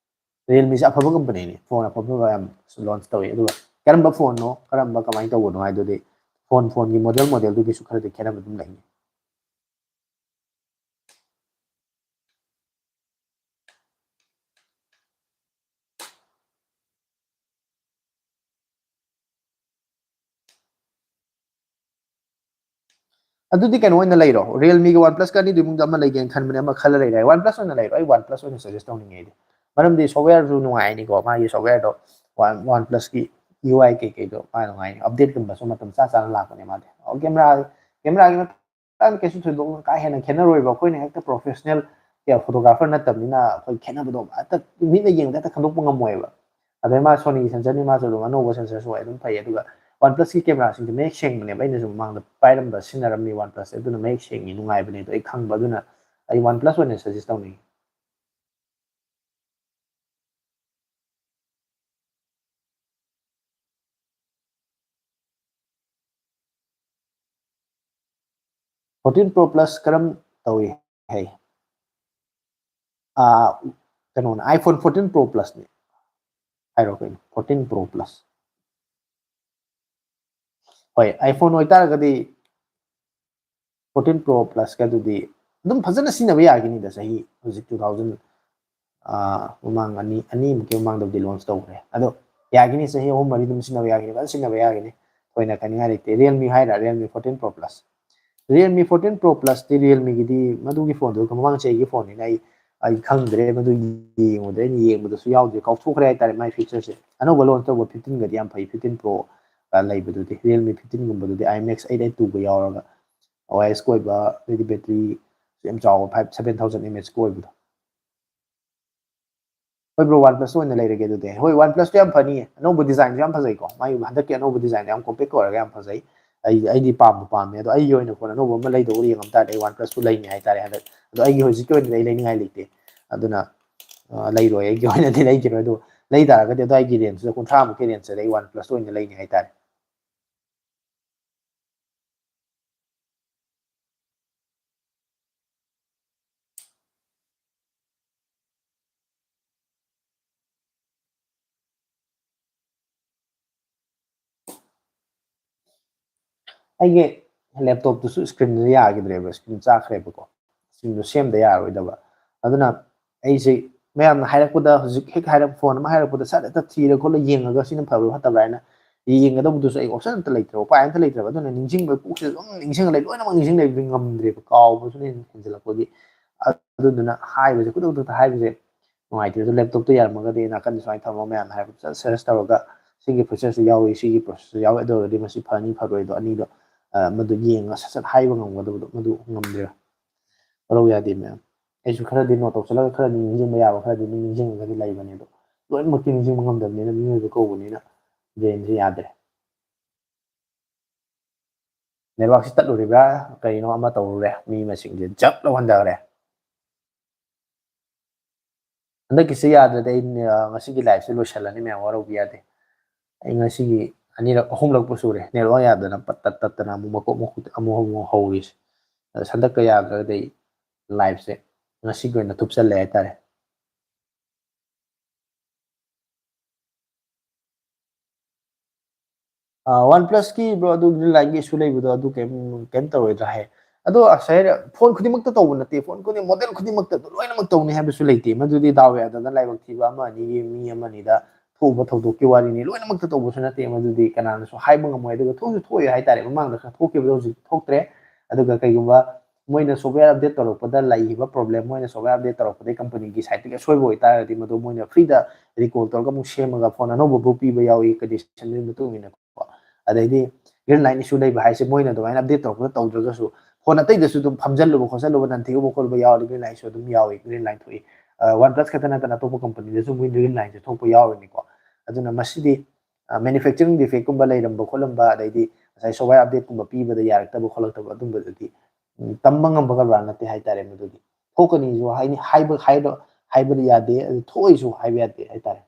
Realme ꯁꯦ ꯑꯐꯕ company ꯅꯤ, phone ꯑꯐꯕ ꯌꯥꯝ launch ꯇꯧꯋꯤ꯫ ꯑꯗꯨꯒ ꯀꯔꯝꯕ phone ꯅꯣ, ꯀꯔꯝꯕ ꯀꯃꯥꯏꯅ ꯇꯧꯕꯅꯣ ꯍꯥꯏꯗꯨꯗꯤ phone, phone ꯒꯤ model, model ꯗꯨꯒꯤꯁꯨ ꯈꯔꯗꯤ ꯈꯦꯠꯅꯕ ꯑꯗꯨꯝ ꯂꯩꯅꯤ꯫ ꯑꯗꯨꯗꯤ ꯀꯩꯅꯣ ꯑꯣꯏꯅ ꯂꯩꯔꯣ, Realme ꯒ OnePlus ꯀ ꯑꯅꯤꯗꯨꯒꯤ ꯃꯅꯨꯡꯗ ꯑꯃ ꯂꯩꯒꯦꯅ ꯈꯟꯕꯅꯦ, ꯑꯃ ꯈꯜꯂ ꯂꯩꯔꯦ꯫ OnePlus ꯑꯣꯏꯅ ꯂꯩꯔꯣ, ꯑꯩ OnePlus ꯑꯣꯏꯅ suggest ꯇꯧꯅꯤꯡꯉꯦ ꯑꯩꯗꯤ꯫ ꯃꯔꯝꯗꯤ software ꯁꯨ ꯅꯨꯡꯉꯥꯏꯅꯤꯀꯣ, ꯃꯥꯒꯤ software ꯗꯣ, One, OnePlus ꯀꯤ U I ꯀꯩꯀꯩꯗꯣ ꯃꯥ ꯅꯨꯡꯉꯥꯏꯅꯤ, update ꯀꯨꯝꯕꯁꯨ ꯃꯇꯝ ꯆꯥ ꯆꯥꯅ ꯂꯥꯛꯄꯅꯦ ꯃꯥꯗꯤ꯫ ꯑꯣ, camera, camera ꯒꯤ ꯃꯇꯥꯡꯗ ꯀꯩꯁꯨ ꯊꯣꯏꯗꯣꯛꯅ ꯀꯥ ꯍꯦꯟꯅ ꯈꯦꯠꯅꯔꯣꯏꯕ, ꯑꯩꯈꯣꯏꯅ ꯍꯦꯛꯇ professional photographer ꯅꯠꯇꯕꯅꯤꯅ ꯑꯩꯈꯣꯏ ꯈꯦꯠꯅꯕꯗꯣ ꯍꯦꯛꯇ ꯃꯤꯠꯅ ꯌꯦꯡꯕꯗ ꯍꯦꯛꯇ ꯈꯪꯗꯣꯛꯄ ꯉꯝꯃꯣꯏꯕ꯫ ꯑꯗꯩ ꯃꯥ Sony ꯒꯤ sensor ꯅꯤ, ꯃꯥꯁꯨ ꯑꯗꯨꯝ ꯑꯅꯧꯕ sensor ꯁꯨ ꯑꯣꯏ, ꯑꯗꯨꯝ ꯐꯩ꯫ ꯑꯗꯨꯒ OnePlus ꯀꯤ camera ꯁꯤꯡꯁꯦ ꯃꯌꯦꯛ ꯁꯦꯡꯕꯅꯦꯕ, ꯑꯩꯅꯁꯨ ꯃꯃꯥꯡꯗ ꯄꯥꯏꯔꯝꯕ, ꯁꯤꯖꯤꯟꯅꯔꯝꯃꯤ OnePlus ꯁꯦ, ꯑꯗꯨꯅ ꯃꯌꯦꯛ ꯁꯦꯡꯉꯤ, ꯅꯨꯡꯉꯥꯏꯕꯅꯦ꯫ ꯑꯗꯣ ꯑꯩ ꯈꯪꯕ, ꯑꯗꯨꯅ ꯑꯩ OnePlus ꯑꯣꯏꯅ suggest ꯇꯧꯅꯤꯡꯉꯤ꯫ Fourteen Pro Plus ꯀꯔꯝ ꯇꯧꯏ ꯍꯥꯏ? ꯑꯥ, ꯀꯩꯅꯣꯅꯦ, iPhone fourteen Pro Plus ꯅꯦ꯫ ꯍꯥꯏꯔꯣ ꯀꯩꯅꯣ, fourteen Pro Plus꯫ ꯍꯣꯏ, iPhone ꯑꯣꯏꯇꯥꯔꯒꯗꯤ fourteen Pro Plus ꯀꯗꯨꯗꯤ ꯑꯗꯨꯝ ꯐꯖꯅ ꯁꯤꯖꯤꯟꯅꯕ ꯌꯥꯒꯅꯤꯗ, ꯆꯍꯤ ꯍꯧꯖꯤꯛ two thousand, ꯑꯥ, ꯃꯃꯥꯡ ꯑꯅꯤ, ꯑꯅꯤꯃꯨꯛꯀꯤ ꯃꯃꯥꯡꯗꯕꯨꯗꯤ launch ꯇꯧꯈ꯭ꯔꯦ꯫ ꯑꯗꯣ ꯌꯥꯒꯅꯤ, ꯆꯍꯤ ꯑꯍꯨꯝ ꯃꯔꯤ ꯑꯗꯨꯝ ꯁꯤꯖꯤꯟꯅꯕ ꯌꯥꯒꯅꯤ, ꯐꯖꯅ ꯁꯤꯖꯤꯟꯅꯕ ꯌꯥꯒꯅꯤ꯫ ꯊꯣꯏꯅ ꯈꯟꯅꯤꯡꯉꯥꯏ ꯂꯩꯇꯦ꯫ Realme ꯍꯥꯏꯔ, Realme fourteen Pro Plus꯫ Realme fourteen Pro Plus T Realme ꯒꯤꯗꯤ ꯃꯗꯨꯒꯤ phone ꯗꯨ ꯃꯃꯥꯡ ꯆꯍꯤꯒꯤ phone ꯅꯤꯅ ꯑꯩ ꯑꯩ ꯈꯪꯗ꯭ꯔꯦ, ꯃꯗꯨ ꯌꯦꯡꯉꯨꯗ꯭ꯔꯦ꯫ ꯑꯩꯅ ꯌꯦꯡꯕꯗꯁꯨ ꯌꯥꯎꯗ꯭ꯔꯦ, ꯀꯥꯎꯊꯣꯛꯈ꯭ꯔꯦ ꯍꯥꯏꯇꯥꯔꯦ꯫ ꯃꯥꯏ featureꯁꯦ ꯑꯅꯧꯕ launch ꯇꯧꯕ fifteenꯒꯗꯤ ꯌꯥꯝ ꯐꯩ, fifteen Pro ꯂꯩꯕꯗꯨꯗꯤ꯫ Realme fifteenꯒꯨꯝꯕꯗꯨꯗꯤ IMX eight eight twoꯒ ꯌꯥꯎꯔꯒ OISꯀ ꯑꯣꯏꯕ, ꯑꯗꯩꯗꯤ batteryꯁꯨ ꯌꯥꯝ ꯆꯥꯎꯕ, five seven thousand mAhꯀ ꯑꯣꯏꯕꯗꯣ꯫ ꯍꯣꯏ bro, OnePlus ꯑꯣꯏꯅ ꯂꯩꯔꯒꯦ ꯑꯗꯨꯗꯤ꯫ ꯍꯣꯏ, OnePlusꯇꯣ ꯌꯥꯝ ꯐꯅꯤ, ꯑꯅꯧꯕ designꯁꯨ ꯌꯥꯝ ꯐꯖꯩꯀꯣ꯫ ꯃꯥꯒꯤ ꯍꯟꯗꯛꯀꯤ ꯑꯅꯧꯕ designꯗꯣ ꯌꯥꯝ compact ꯑꯣꯏꯔꯒ ꯌꯥꯝ ꯐꯖꯩ꯫ ꯑꯩ, ꯑꯩꯗꯤ ꯄꯥꯝꯕꯨ ꯄꯥꯝꯃꯦ꯫ ꯑꯗꯣ ꯑꯩꯒꯤ ꯑꯣꯏꯅ phone ꯑꯅꯧꯕ ꯑꯃ ꯂꯩꯗꯧꯕ ꯌꯦꯡꯉꯝ ꯇꯥꯔꯗꯤ ꯑꯩ OnePlusꯄꯨ ꯂꯩꯅꯤ ꯍꯥꯏꯇꯥꯔꯦ ꯍꯟꯗꯛ꯫ ꯑꯗꯣ ꯑꯩꯒꯤ ꯍꯧꯖꯤꯛꯀꯤ ꯑꯣꯏꯅꯗꯤ ꯑꯩ ꯂꯩꯅꯤꯡꯉꯥꯏ ꯂꯩꯇꯦ꯫ ꯑꯗꯨꯅ, ꯑ, ꯂꯩꯔꯣꯏ, ꯑꯩꯒꯤ ꯑꯣꯏꯅꯗꯤ ꯂꯩꯈꯤꯔꯣꯏ꯫ ꯑꯗꯣ ꯂꯩ ꯇꯥꯔꯒꯗꯤ ꯑꯗꯨꯋꯥꯏꯒꯤ rangeꯇꯨꯗ, ꯀꯨꯟꯊ꯭ꯔꯥꯃꯨꯛꯀꯤ rangeꯇꯗꯤ ꯑꯩ OnePlusꯇ ꯑꯣꯏꯅ ꯂꯩꯅꯤ ꯍꯥꯏꯇꯥꯔꯦ꯫ ꯑꯩꯒꯤ laptopꯇꯨꯁꯨ screenꯗꯨ ꯌꯥꯈꯤꯗ꯭ꯔꯦꯕ, screen ꯆꯥꯛꯈ꯭ꯔꯦꯕꯀꯣ꯫ Screenꯗꯨ ꯁꯦꯝꯗ ꯌꯥꯔꯣꯏꯗꯕ꯫ ꯑꯗꯨꯅ ꯑꯩꯁꯦ ꯃꯌꯥꯝꯅ ꯍꯥꯏꯔꯛꯄꯗ, ꯍꯧꯖꯤꯛ ꯍꯦꯛ ꯍꯥꯏꯔꯛꯄ, phone ꯑꯃ ꯍꯥꯏꯔꯛꯄꯗ ꯁꯠ ꯍꯦꯛꯇ ꯊꯤꯔ ꯈꯣꯠꯂ ꯌꯦꯡꯉꯒ ꯁꯤꯅ ꯐꯕ꯭ꯔꯥ ꯐꯠꯇꯕ꯭ꯔꯥ ꯍꯥꯏꯅ ꯌꯦꯡꯒꯗꯧꯕꯗꯨꯁꯨ ꯑꯩ option ꯑꯝꯇ ꯂꯩꯇ꯭ꯔꯕ, ꯎꯄꯥꯏ ꯑꯝꯇ ꯂꯩꯇ꯭ꯔꯕ꯫ ꯑꯗꯨꯅ ꯅꯤꯡꯁꯤꯡꯕ, ꯀꯣꯛꯁꯦ ꯑꯗꯨꯝ ꯅꯤꯡꯁꯤꯡꯉ ꯂꯩ, ꯂꯣꯏꯅꯃꯛ ꯅꯤꯡꯁꯤꯡ ꯂꯩꯕꯗꯤ ꯉꯝꯗ꯭ꯔꯦꯕ, ꯀꯥꯎꯕꯁꯨ ꯍꯦꯟ-, ꯍꯦꯟꯖꯜꯂꯛꯄꯒꯤ꯫ ꯑꯗꯨꯗꯨꯅ ꯍꯥꯏꯕꯁꯦ, ꯈꯨꯗꯛ ꯈꯨꯗꯛꯇ ꯍꯥꯏꯕꯁꯦ ꯅꯨꯡꯉꯥꯏꯇꯦ꯫ ꯑꯗꯨ laptopꯇꯣ ꯌꯥꯔꯝꯃꯒꯗꯤ ꯅꯥꯀꯟꯗ ꯁꯨꯃꯥꯏꯅ ꯊꯝꯃꯒ ꯃꯌꯥꯝꯅ ꯍꯥꯏꯔꯛꯄꯗ ꯁꯠ search ꯇꯧꯔꯒ ꯁꯤꯒꯤ featureꯁꯦ ꯌꯥꯎꯏ, ꯁꯤꯒꯤ processꯁꯦ ꯌꯥꯎꯏ, ꯑꯗꯨ ꯑꯣꯏꯔꯒꯗꯤ ꯃꯁꯤ ꯐꯅꯤ ꯐꯔꯣꯏꯗꯣ ꯑꯅꯤꯗꯣ, ꯑ, ꯃꯗꯨ ꯌꯦꯡꯉꯒ ꯁꯠ ꯁꯠ ꯍꯥꯏꯕ ꯉꯝꯒꯗꯕꯗꯣ ꯃꯗꯨ ꯉꯝꯗ꯭ꯔꯦ꯫ ꯋꯥꯔꯧ ꯌꯥꯗꯦ ꯃꯌꯥꯝ꯫ ꯑꯩꯁꯨ ꯈꯔꯗꯤ note ꯇꯧꯁꯜꯂꯒ ꯈꯔꯗꯤ ꯅꯤꯡꯁꯤꯡꯕ ꯌꯥꯕ ꯈꯔꯗꯤ ꯑꯗꯨꯝ ꯅꯤꯡꯁꯤꯡꯉꯒꯗꯤ ꯂꯩꯕꯅꯦ, ꯑꯗꯣ ꯂꯣꯏꯅꯃꯛꯇꯤ ꯅꯤꯡꯁꯤꯡꯕ ꯉꯝꯗꯕꯅꯤꯅ ꯃꯤꯑꯣꯏꯕ ꯀꯧꯕꯅꯤꯅ brainꯁꯦ ꯌꯥꯗ꯭ꯔꯦ꯫ Networkꯁꯤ ꯇꯠꯂꯨꯔꯤꯕ꯭ꯔꯥ ꯀꯔꯤꯅꯣ ꯑꯃ ꯇꯧꯔꯨꯔꯦ, ꯃꯤ ꯃꯁꯤꯡꯁꯦ ꯖꯞ ꯂꯧꯍꯟꯊꯈ꯭ꯔꯦ꯫ ꯍꯟꯗꯛꯀꯤꯁꯦ ꯌꯥꯗ꯭ꯔꯗꯤ ꯑꯩ, ꯑ, ꯉꯁꯤꯒꯤ liveꯁꯦ ꯂꯣꯏꯁꯤꯜꯂꯅꯤ ꯃꯌꯥꯝ, ꯋꯥꯔꯧꯕ ꯌꯥꯗꯦ꯫ ꯑꯩ ꯉꯁꯤꯒꯤ ꯑꯅꯤꯔꯛ ꯑꯍꯨꯝꯂꯛꯄꯨ ꯁꯨꯔꯦ network ꯌꯥꯗꯅ ꯄꯠ ꯇꯠ ꯇꯠꯇꯅ ꯑꯃꯨꯛ ꯃꯀꯣꯛ ꯃꯀꯨꯠ ꯑꯃꯨꯛ ꯑꯃꯨꯛ ꯍꯧꯔꯤꯁꯦ꯫ ꯑꯗ ꯍꯟꯗꯛꯀ ꯌꯥꯗ꯭ꯔꯒꯗꯤ ꯑꯩ liveꯁꯦ ꯉꯁꯤꯒꯤ ꯑꯣꯏꯅ ꯊꯨꯞꯆꯜꯂꯦ ꯍꯥꯏꯇꯥꯔꯦ꯫ ꯑ, OnePlusꯀꯤ bro, ꯑꯗꯨ green lineꯒꯤ issue ꯂꯩꯕꯗꯣ, ꯑꯗꯨ ꯀꯩꯝ, ꯀꯩꯝ ꯇꯧꯔꯣꯏꯗ꯭ꯔꯥ ꯍꯥꯏ꯫ ꯑꯗꯣ ꯉꯁꯥꯏ phone ꯈꯨꯗꯤꯡꯃꯛꯇ ꯇꯧꯕ ꯅꯠꯇꯦ, phone ꯈꯨꯗꯤꯡ, model ꯈꯨꯗꯤꯡꯃꯛꯇ ꯑꯗꯨ ꯂꯣꯏꯅꯃꯛ ꯇꯧꯅꯤ ꯍꯥꯏꯕꯁꯨ ꯂꯩꯇꯦ꯫ ꯃꯗꯨꯗꯤ ꯗꯥꯎ ꯌꯥꯗꯗꯅ ꯂꯥꯏꯕꯛ ꯊꯤꯕ ꯑꯃ ꯑꯅꯤꯒꯤ, ꯃꯤ ꯑꯃ ꯑꯅꯤꯗ ꯊꯣꯛꯎꯕ ꯊꯧꯗꯣꯛꯀꯤ ꯋꯥꯔꯤꯅꯤ꯫ ꯂꯣꯏꯅꯃꯛꯇ ꯇꯧꯕꯁꯨ ꯅꯠꯇꯦ, ꯃꯗꯨꯗꯤ ꯀꯅꯥꯅꯁꯨ ꯍꯥꯏꯕ ꯉꯝꯃꯣꯏ꯫ ꯑꯗꯨꯒ ꯊꯣꯛꯁꯨ ꯊꯣꯛꯑꯣꯏ ꯍꯥꯏꯇꯥꯔꯦ, ꯃꯃꯥꯡꯗ ꯈꯔ ꯊꯣꯛꯈꯤꯕꯗꯣ ꯍꯧꯖꯤꯛ ꯊꯣꯛꯇ꯭ꯔꯦ꯫ ꯑꯗꯨꯒ ꯀꯩꯒꯨꯝꯕ ꯃꯣꯏꯅ software update ꯇꯧꯔꯛꯄꯗ ꯂꯩꯈꯤꯕ problem, ꯃꯣꯏꯅ software update ꯇꯧꯔꯛꯄꯗꯒꯤ companyꯒꯤ sideꯇꯒꯤ ꯑꯁꯣꯏꯕ ꯑꯣꯏꯇꯥꯔꯒꯗꯤ ꯃꯗꯨ ꯃꯣꯏꯅ freeꯗ recall ꯇꯧꯔꯒ ꯑꯃꯨꯛ ꯁꯦꯝꯃꯒ phone ꯑꯅꯧꯕꯕꯨ ꯄꯤꯕ ꯌꯥꯎꯏ, conditionꯗꯨꯒꯤ ꯃꯇꯨꯡ ꯏꯟꯅꯀꯣ꯫ ꯑꯗꯩꯗꯤ green line issue ꯂꯩꯕ ꯍꯥꯏꯁꯦ ꯃꯣꯏꯅ ꯑꯗꯨꯃꯥꯏꯅ update ꯇꯧꯔꯛꯄꯗ ꯇꯧꯗ꯭ꯔꯒꯁꯨ phone ꯑꯇꯩꯗꯁꯨ ꯑꯗꯨꯝ ꯐꯝꯖꯜꯂꯨꯕ ꯈꯣꯠꯆꯜꯂꯨꯕ, ꯅꯟꯊꯤꯒꯨꯕ ꯈꯣꯠꯂꯨꯕ ꯌꯥꯎꯔꯗꯤ green lineꯁꯨ ꯑꯗꯨꯝ ꯌꯥꯎꯏ, green line ꯊꯣꯛꯏ꯫ ꯑ, OnePlus ꯈꯛꯇ ꯅꯠꯇꯅ ꯑꯇꯣꯞꯄ companyꯗꯁꯨ ꯃꯣꯏ green lineꯁꯦ ꯊꯣꯛꯄ ꯌꯥꯎꯔꯤꯅꯤꯀꯣ꯫ ꯑꯗꯨꯅ ꯃꯁꯤꯗꯤ, ꯑ, manufacturing defectꯀꯨꯝꯕ ꯂꯩꯔꯝꯕ ꯈꯣꯠꯂꯝꯕ, ꯑꯗꯩꯗꯤ ꯉꯁꯥꯏ software updateꯀꯨꯝꯕ ꯄꯤꯕꯗ ꯌꯥꯔꯛꯇꯕ ꯈꯣꯠꯂꯛꯇꯕ ꯑꯗꯨꯝꯕꯗꯨꯗꯤ, ꯎꯝ, ꯇꯝꯕ ꯉꯝꯕ ꯀꯔꯕꯥꯔ ꯅꯠꯇꯦ ꯍꯥꯏꯇꯥꯔꯦ ꯃꯗꯨꯗꯤ꯫ ꯊꯣꯛꯀꯅꯤꯁꯨ ꯍꯥꯏꯅꯤ, ꯍꯥꯏꯕ, ꯍꯥꯏꯕ, ꯍꯥꯏꯕꯗꯤ ꯌꯥꯗꯦ, ꯑꯗꯨ ꯊꯣꯛꯑꯣꯏꯁꯨ ꯍꯥꯏꯕ ꯌꯥꯗꯦ ꯍꯥꯏꯇꯥꯔꯦ꯫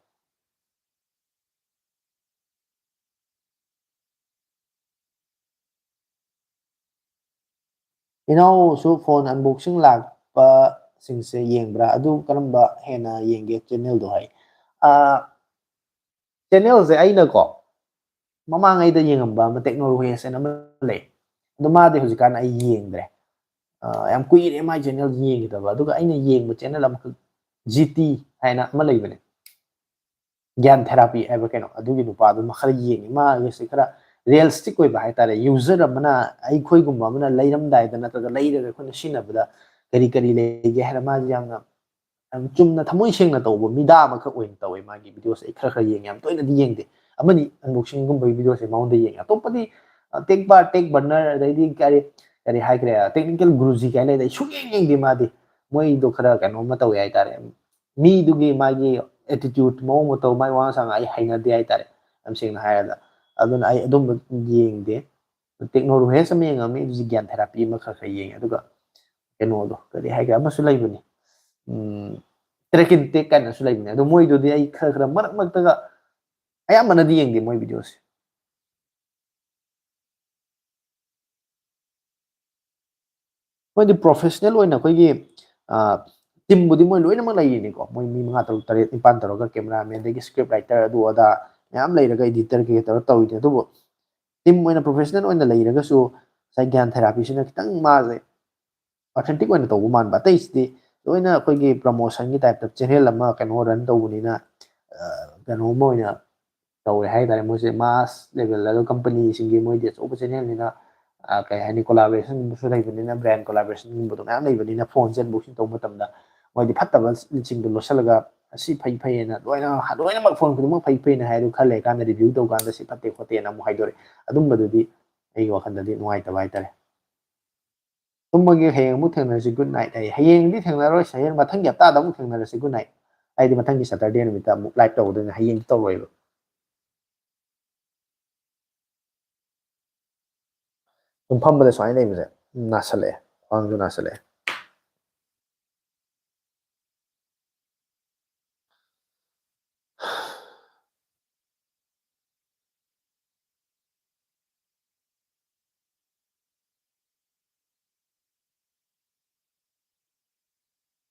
ꯏꯅꯥꯎꯁꯨ phone unboxing ꯂꯥꯛꯄꯁꯤꯡꯁꯦ ꯌꯦꯡꯕ꯭ꯔꯥ? ꯑꯗꯨ ꯀꯔꯝꯕ ꯍꯦꯟꯅ ꯌꯦꯡꯒꯦ channelꯗꯣ ꯍꯥꯏ꯫ ꯑ, channelꯁꯦ ꯑꯩꯅꯀꯣ, ꯃꯃꯥꯡꯉꯩꯗ ꯌꯦꯡꯉꯝꯕ ꯑꯃ Techno Ruhesh ꯍꯥꯏꯅ ꯑꯃ ꯂꯩ꯫ ꯑꯗꯣ ꯃꯥꯗꯤ ꯍꯧꯖꯤꯛꯀꯥꯟ ꯑꯩ ꯌꯦꯡꯗ꯭ꯔꯦ꯫ ꯑ, ꯌꯥꯝ ꯀꯨꯏꯔꯦ ꯃꯥꯏ channel ꯌꯦꯡꯈꯤꯗꯕ꯫ ꯑꯗꯨꯒ ꯑꯩꯅ ꯌꯦꯡꯕ channel ꯑꯃꯈꯛ, ꯖꯤ ꯇꯤ ꯍꯥꯏꯅ ꯑꯃ ꯂꯩꯕꯅꯦ꯫ ꯒ꯭ꯌꯥꯟ ꯊꯦꯔꯥꯄꯤ ꯍꯥꯏꯕ ꯀꯩꯅꯣ, ꯑꯗꯨꯒꯤ ꯅꯨꯄꯥꯗꯨꯃ ꯈꯔ ꯌꯦꯡꯉꯤ꯫ ꯃꯥꯒꯤꯁꯦ ꯈꯔ realistic ꯑꯣꯏꯕ ꯍꯥꯏꯇꯥꯔꯦ꯫ User ꯑꯃꯅ, ꯑꯩꯈꯣꯏꯒꯨꯝꯕ ꯑꯃꯅ ꯂꯩꯔꯝꯗꯥꯏꯗ ꯅꯠꯇ꯭ꯔꯒ ꯂꯩꯔꯒ ꯑꯩꯈꯣꯏꯅ ꯁꯤꯖꯤꯟꯅꯕꯗ ꯀꯔꯤ ꯀꯔꯤ ꯂꯩꯒꯦ ꯍꯥꯏꯅ ꯃꯥꯁꯦ ꯌꯥꯝꯅ, ꯌꯥꯝ ꯆꯨꯝꯅ ꯊꯃꯣꯏ ꯁꯦꯡꯅ ꯇꯧꯕ ꯃꯤꯗꯥ ꯑꯃꯈꯛ ꯑꯣꯏꯅ ꯇꯧꯋꯦ ꯃꯥꯒꯤ videoꯁꯦ꯫ ꯑꯩ ꯈꯔ ꯈꯔ ꯌꯦꯡꯉꯦ, ꯌꯥꯝ ꯇꯣꯏꯅꯗꯤ ꯌꯦꯡꯗꯦ꯫ ꯑꯃꯅꯤ unboxingꯒꯨꯝꯕꯒꯤ videoꯁꯦ ꯃꯉꯣꯟꯗ ꯌꯦꯡꯉꯦ꯫ ꯑꯇꯣꯞꯄꯗꯤ, ꯑ, tech bar, tech burner, ꯑꯗꯩꯗꯤ ꯀꯔꯤ, ꯀꯔꯤ ꯍꯥꯏꯈ꯭ꯔꯦ, technical ꯒꯨꯔꯨꯖꯤ ꯀꯥꯏꯅ ꯂꯩꯗ, ꯑꯩ ꯁꯨꯡꯌꯦꯡ ꯌꯦꯡꯗꯦ ꯃꯥꯗꯤ꯫ ꯃꯣꯏꯗꯣ ꯈꯔ ꯀꯩꯅꯣꯝꯃ ꯇꯧꯋꯦ ꯍꯥꯏꯇꯥꯔꯦ꯫ ꯃꯤꯗꯨꯒꯤ ꯃꯥꯒꯤ attitude, ꯃꯑꯣꯡ ꯃꯇꯧ, ꯃꯥꯒꯤ ꯋꯥꯉꯥꯡ ꯁꯉꯥꯡ ꯑꯩ ꯍꯩꯅꯗꯦ ꯍꯥꯏꯇꯥꯔꯦ, ꯌꯥꯝ ꯁꯦꯡꯅ ꯍꯥꯏꯔꯒ꯫ ꯑꯗꯨꯅ ꯑꯩ ꯑꯗꯨꯝꯕ ꯌꯦꯡꯗꯦ꯫ Techno Ruhesh ꯑꯃ ꯌꯦꯡꯉꯝꯃꯤ, ꯑꯗꯨꯁꯨ ꯒ꯭ꯌꯥꯟ ꯊꯦꯔꯥꯄꯤ ꯑꯃ ꯈꯔ ꯈꯔ ꯌꯦꯡꯉꯦ꯫ ꯑꯗꯨꯒ ꯀꯩꯅꯣꯗꯣ, ꯀꯔꯤ ꯍꯥꯏꯒꯦ, ꯑꯃꯁꯨ ꯂꯩꯕꯅꯤ, ꯎꯝ, Trekintech ꯀꯥꯏꯅꯁꯨ ꯂꯩꯕꯅꯦ꯫ ꯑꯗꯣ ꯃꯣꯏꯗꯨꯗꯤ ꯑꯩ ꯈꯔ ꯈꯔ ꯃꯔꯛ ꯃꯔꯛꯇꯒ, ꯑꯌꯥꯝꯕꯅꯗꯤ ꯌꯦꯡꯗꯦ ꯃꯣꯏ videoꯁꯦ꯫ ꯃꯣꯏꯗꯤ professional ꯑꯣꯏꯅ ꯑꯩꯈꯣꯏꯒꯤ, ꯑ, teamꯕꯨꯗꯤ ꯃꯣꯏ ꯂꯣꯏꯅꯃꯛ ꯂꯩꯔꯤꯅꯤꯀꯣ꯫ ꯃꯣꯏ ꯃꯤ ꯃꯉꯥ, ꯇꯔꯨꯛ, ꯇꯔꯦꯠ, ꯅꯤꯄꯥꯟ ꯇꯧꯔꯒ cameraman, ꯑꯗꯒꯤ script writer, ꯑꯗꯨ ꯑꯗꯥ ꯃꯌꯥꯝ ꯂꯩꯔꯒ editor ꯀꯩꯀꯩ ꯇꯧꯔꯒ ꯇꯧꯔꯤꯅꯤ꯫ ꯑꯗꯨꯕꯨ team ꯑꯣꯏꯅ professional ꯑꯣꯏꯅ ꯂꯩꯔꯒꯁꯨ ꯉꯁꯥꯏ ꯒ꯭ꯌꯥꯟ ꯊꯦꯔꯥꯄꯤꯁꯤꯅ ꯈꯤꯇꯪ ꯃꯥꯁꯦ authentic ꯑꯣꯏꯅ ꯇꯧꯕ ꯃꯥꯟꯕ꯫ ꯑꯇꯩꯁꯤꯗꯤ ꯂꯣꯏꯅ ꯑꯩꯈꯣꯏꯒꯤ promotionꯒꯤ typeꯇ channel ꯑꯃ ꯀꯩꯅꯣ run ꯇꯧꯕꯅꯤꯅ, ꯑ, ꯀꯩꯅꯣꯝꯃ ꯑꯣꯏꯅ ꯇꯧꯔꯦ ꯍꯥꯏꯇꯥꯔꯦ꯫ ꯃꯣꯏꯁꯦ mass levelꯗ ꯑꯗꯨꯝ companyꯁꯤꯡꯒꯤ ꯃꯣꯏꯗꯤ ꯑꯆꯧꯕ channelꯅꯤꯅ ꯑ, ꯀꯩ ꯍꯥꯏꯅꯤ, ꯀꯣꯂꯥꯕꯣꯔꯦꯁꯟꯒꯨꯝꯕꯁꯨ ꯂꯩꯕꯅꯤꯅ, ꯕ꯭ꯔꯥꯟ ꯀꯣꯂꯥꯕꯣꯔꯦꯁꯟꯒꯨꯝꯕꯗꯣ ꯃꯌꯥꯝ ꯂꯩꯕꯅꯤꯅ, ꯐꯣꯟꯁꯦ ꯑꯟꯕꯣꯛꯁꯤꯡ ꯇꯧꯕ ꯃꯇꯝꯗ ꯃꯣꯏꯗꯤ ꯐꯠꯇꯕꯁꯤꯡꯗꯣ ꯂꯣꯠꯁꯤꯜꯂꯒ, "ꯑꯁꯤ ꯐꯩ ꯐꯩꯌꯦꯅ ꯂꯣꯏꯅ, ꯂꯣꯏꯅꯃꯛ ꯐꯣꯟ ꯈꯨꯗꯤꯡꯃꯛ ꯐꯩ ꯐꯩꯅ ꯍꯥꯏ, ꯑꯗꯨ ꯈꯔ ꯂꯩꯔꯀꯥꯟꯗ ꯔꯤꯚ꯭ꯌꯨ ꯇꯧꯀꯥꯟꯗ ꯁꯤ ꯐꯠꯇꯦ ꯈꯣꯠꯇꯦꯅ ꯑꯃꯨꯛ ꯍꯥꯏꯗꯣꯔꯛꯑꯦ꯫ ꯑꯗꯨꯝꯕꯗꯨꯗꯤ ꯑꯩꯒꯤ ꯋꯥꯈꯜꯗꯗꯤ ꯅꯨꯡꯉꯥꯏꯇꯕ ꯍꯥꯏꯇꯥꯔꯦ꯫ "ꯇꯨꯝꯃꯒꯦ, ꯍꯌꯦꯡ ꯑꯃꯨꯛ ꯊꯦꯡꯅꯔꯁꯤ, good night" ꯍꯥꯏ꯫ ꯍꯌꯦꯡꯗꯤ ꯊꯦꯡꯅꯔꯣꯏꯁꯦ, ꯍꯌꯦꯡ ꯃꯊꯪꯒꯤ ꯍꯞꯇꯥꯗ ꯑꯃꯨꯛ ꯊꯦꯡꯅꯔꯁꯤ, good night꯫ ꯑꯩꯗꯤ ꯃꯊꯪꯒꯤ ꯁꯇꯔꯗꯦ ꯅꯨꯃꯤꯠꯇ ꯑꯃꯨꯛ ꯂꯥꯏꯚ ꯇꯧꯒꯗꯣꯏꯅꯦ, ꯍꯌꯦꯡꯗꯤ ꯇꯧꯔꯣꯏꯕ꯫ ꯁꯨꯝ ꯐꯝꯕꯗ ꯁꯨꯃꯥꯏꯅ ꯂꯩꯕꯁꯦ ꯅꯥꯁꯜꯂꯛꯑꯦ, ꯈ꯭ꯋꯥꯡꯁꯨ ꯅꯥꯁꯜꯂꯛꯑꯦ꯫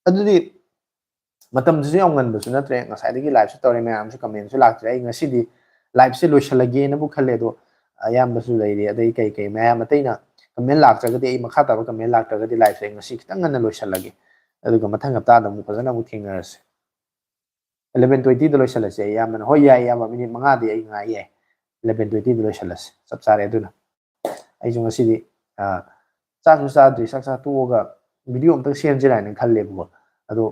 ꯑꯗꯨꯗꯤ ꯃꯇꯝꯁꯤꯁꯨ ꯌꯥꯝ ꯉꯟꯕꯁꯨ ꯅꯠꯇ꯭ꯔꯦ, ꯉꯁꯥꯏꯗꯒꯤ ꯂꯥꯏꯚꯁꯨ ꯇꯧꯔꯦ, ꯃꯌꯥꯝꯁꯨ ꯀꯃꯦꯟꯁꯨ ꯂꯥꯛꯇ꯭ꯔꯦ꯫ ꯑꯩ ꯉꯁꯤꯗꯤ ꯂꯥꯏꯚꯁꯦ ꯂꯣꯏꯁꯤꯜꯂꯒꯦꯅꯕꯨ ꯈꯜꯂꯦ, ꯑꯗꯣ ꯑꯌꯥꯝꯕꯁꯨ ꯂꯩꯔꯤ, ꯑꯗꯩ ꯀꯩ ꯀꯩ ꯃꯌꯥꯝ ꯑꯇꯩꯅ ꯀꯃꯦꯟ ꯂꯥꯛꯇ꯭ꯔꯒꯗꯤ, ꯑꯩ ꯃꯈꯥ ꯇꯥꯕ ꯀꯃꯦꯟ ꯂꯥꯛꯇ꯭ꯔꯒꯗꯤ ꯂꯥꯏꯚꯁꯦ ꯑꯩ ꯉꯁꯤ ꯈꯤꯇꯪ ꯉꯟꯅ ꯂꯣꯏꯁꯤꯜꯂꯒꯦ, ꯑꯗꯨꯒ ꯃꯊꯪ ꯍꯞꯇꯥꯗ ꯑꯃꯨꯛ ꯐꯖꯅ ꯑꯃꯨꯛ ꯊꯦꯡꯅꯔꯁꯦ꯫ ꯑꯦꯂꯚꯦꯟ ꯇ꯭ꯋꯦꯟꯇꯤꯗ ꯂꯣꯏꯁꯤꯜꯂꯁꯦ ꯑꯌꯥꯝꯕꯅ꯫ ꯍꯣꯏ, ꯌꯥꯏ, ꯏꯌꯥꯝꯕ, ꯃꯤꯅꯤꯠ ꯃꯉꯥꯗꯤ ꯑꯩ ꯉꯥꯏ ꯌꯥꯏ꯫ ꯑꯦꯂꯚꯦꯟ ꯇ꯭ꯋꯦꯟꯇꯤꯗ ꯂꯣꯏꯁꯤꯜꯂꯁꯦ, ꯆꯞ ꯆꯥꯔꯦ꯫ ꯑꯗꯨꯅ ꯑꯩꯁꯨ ꯉꯁꯤꯗꯤ, ꯑ, ꯆꯥꯛꯁꯨ ꯆꯥꯗ꯭ꯔꯤ, ꯆꯥꯛ ꯆꯥ ꯇꯣꯛꯑꯒ ꯚꯤꯗꯤꯑꯣ ꯑꯝꯇꯪ ꯁꯦꯝꯁꯤꯔꯥ ꯍꯥꯏꯅ ꯈꯜꯂꯦꯕꯀꯣ꯫ ꯑꯗꯣ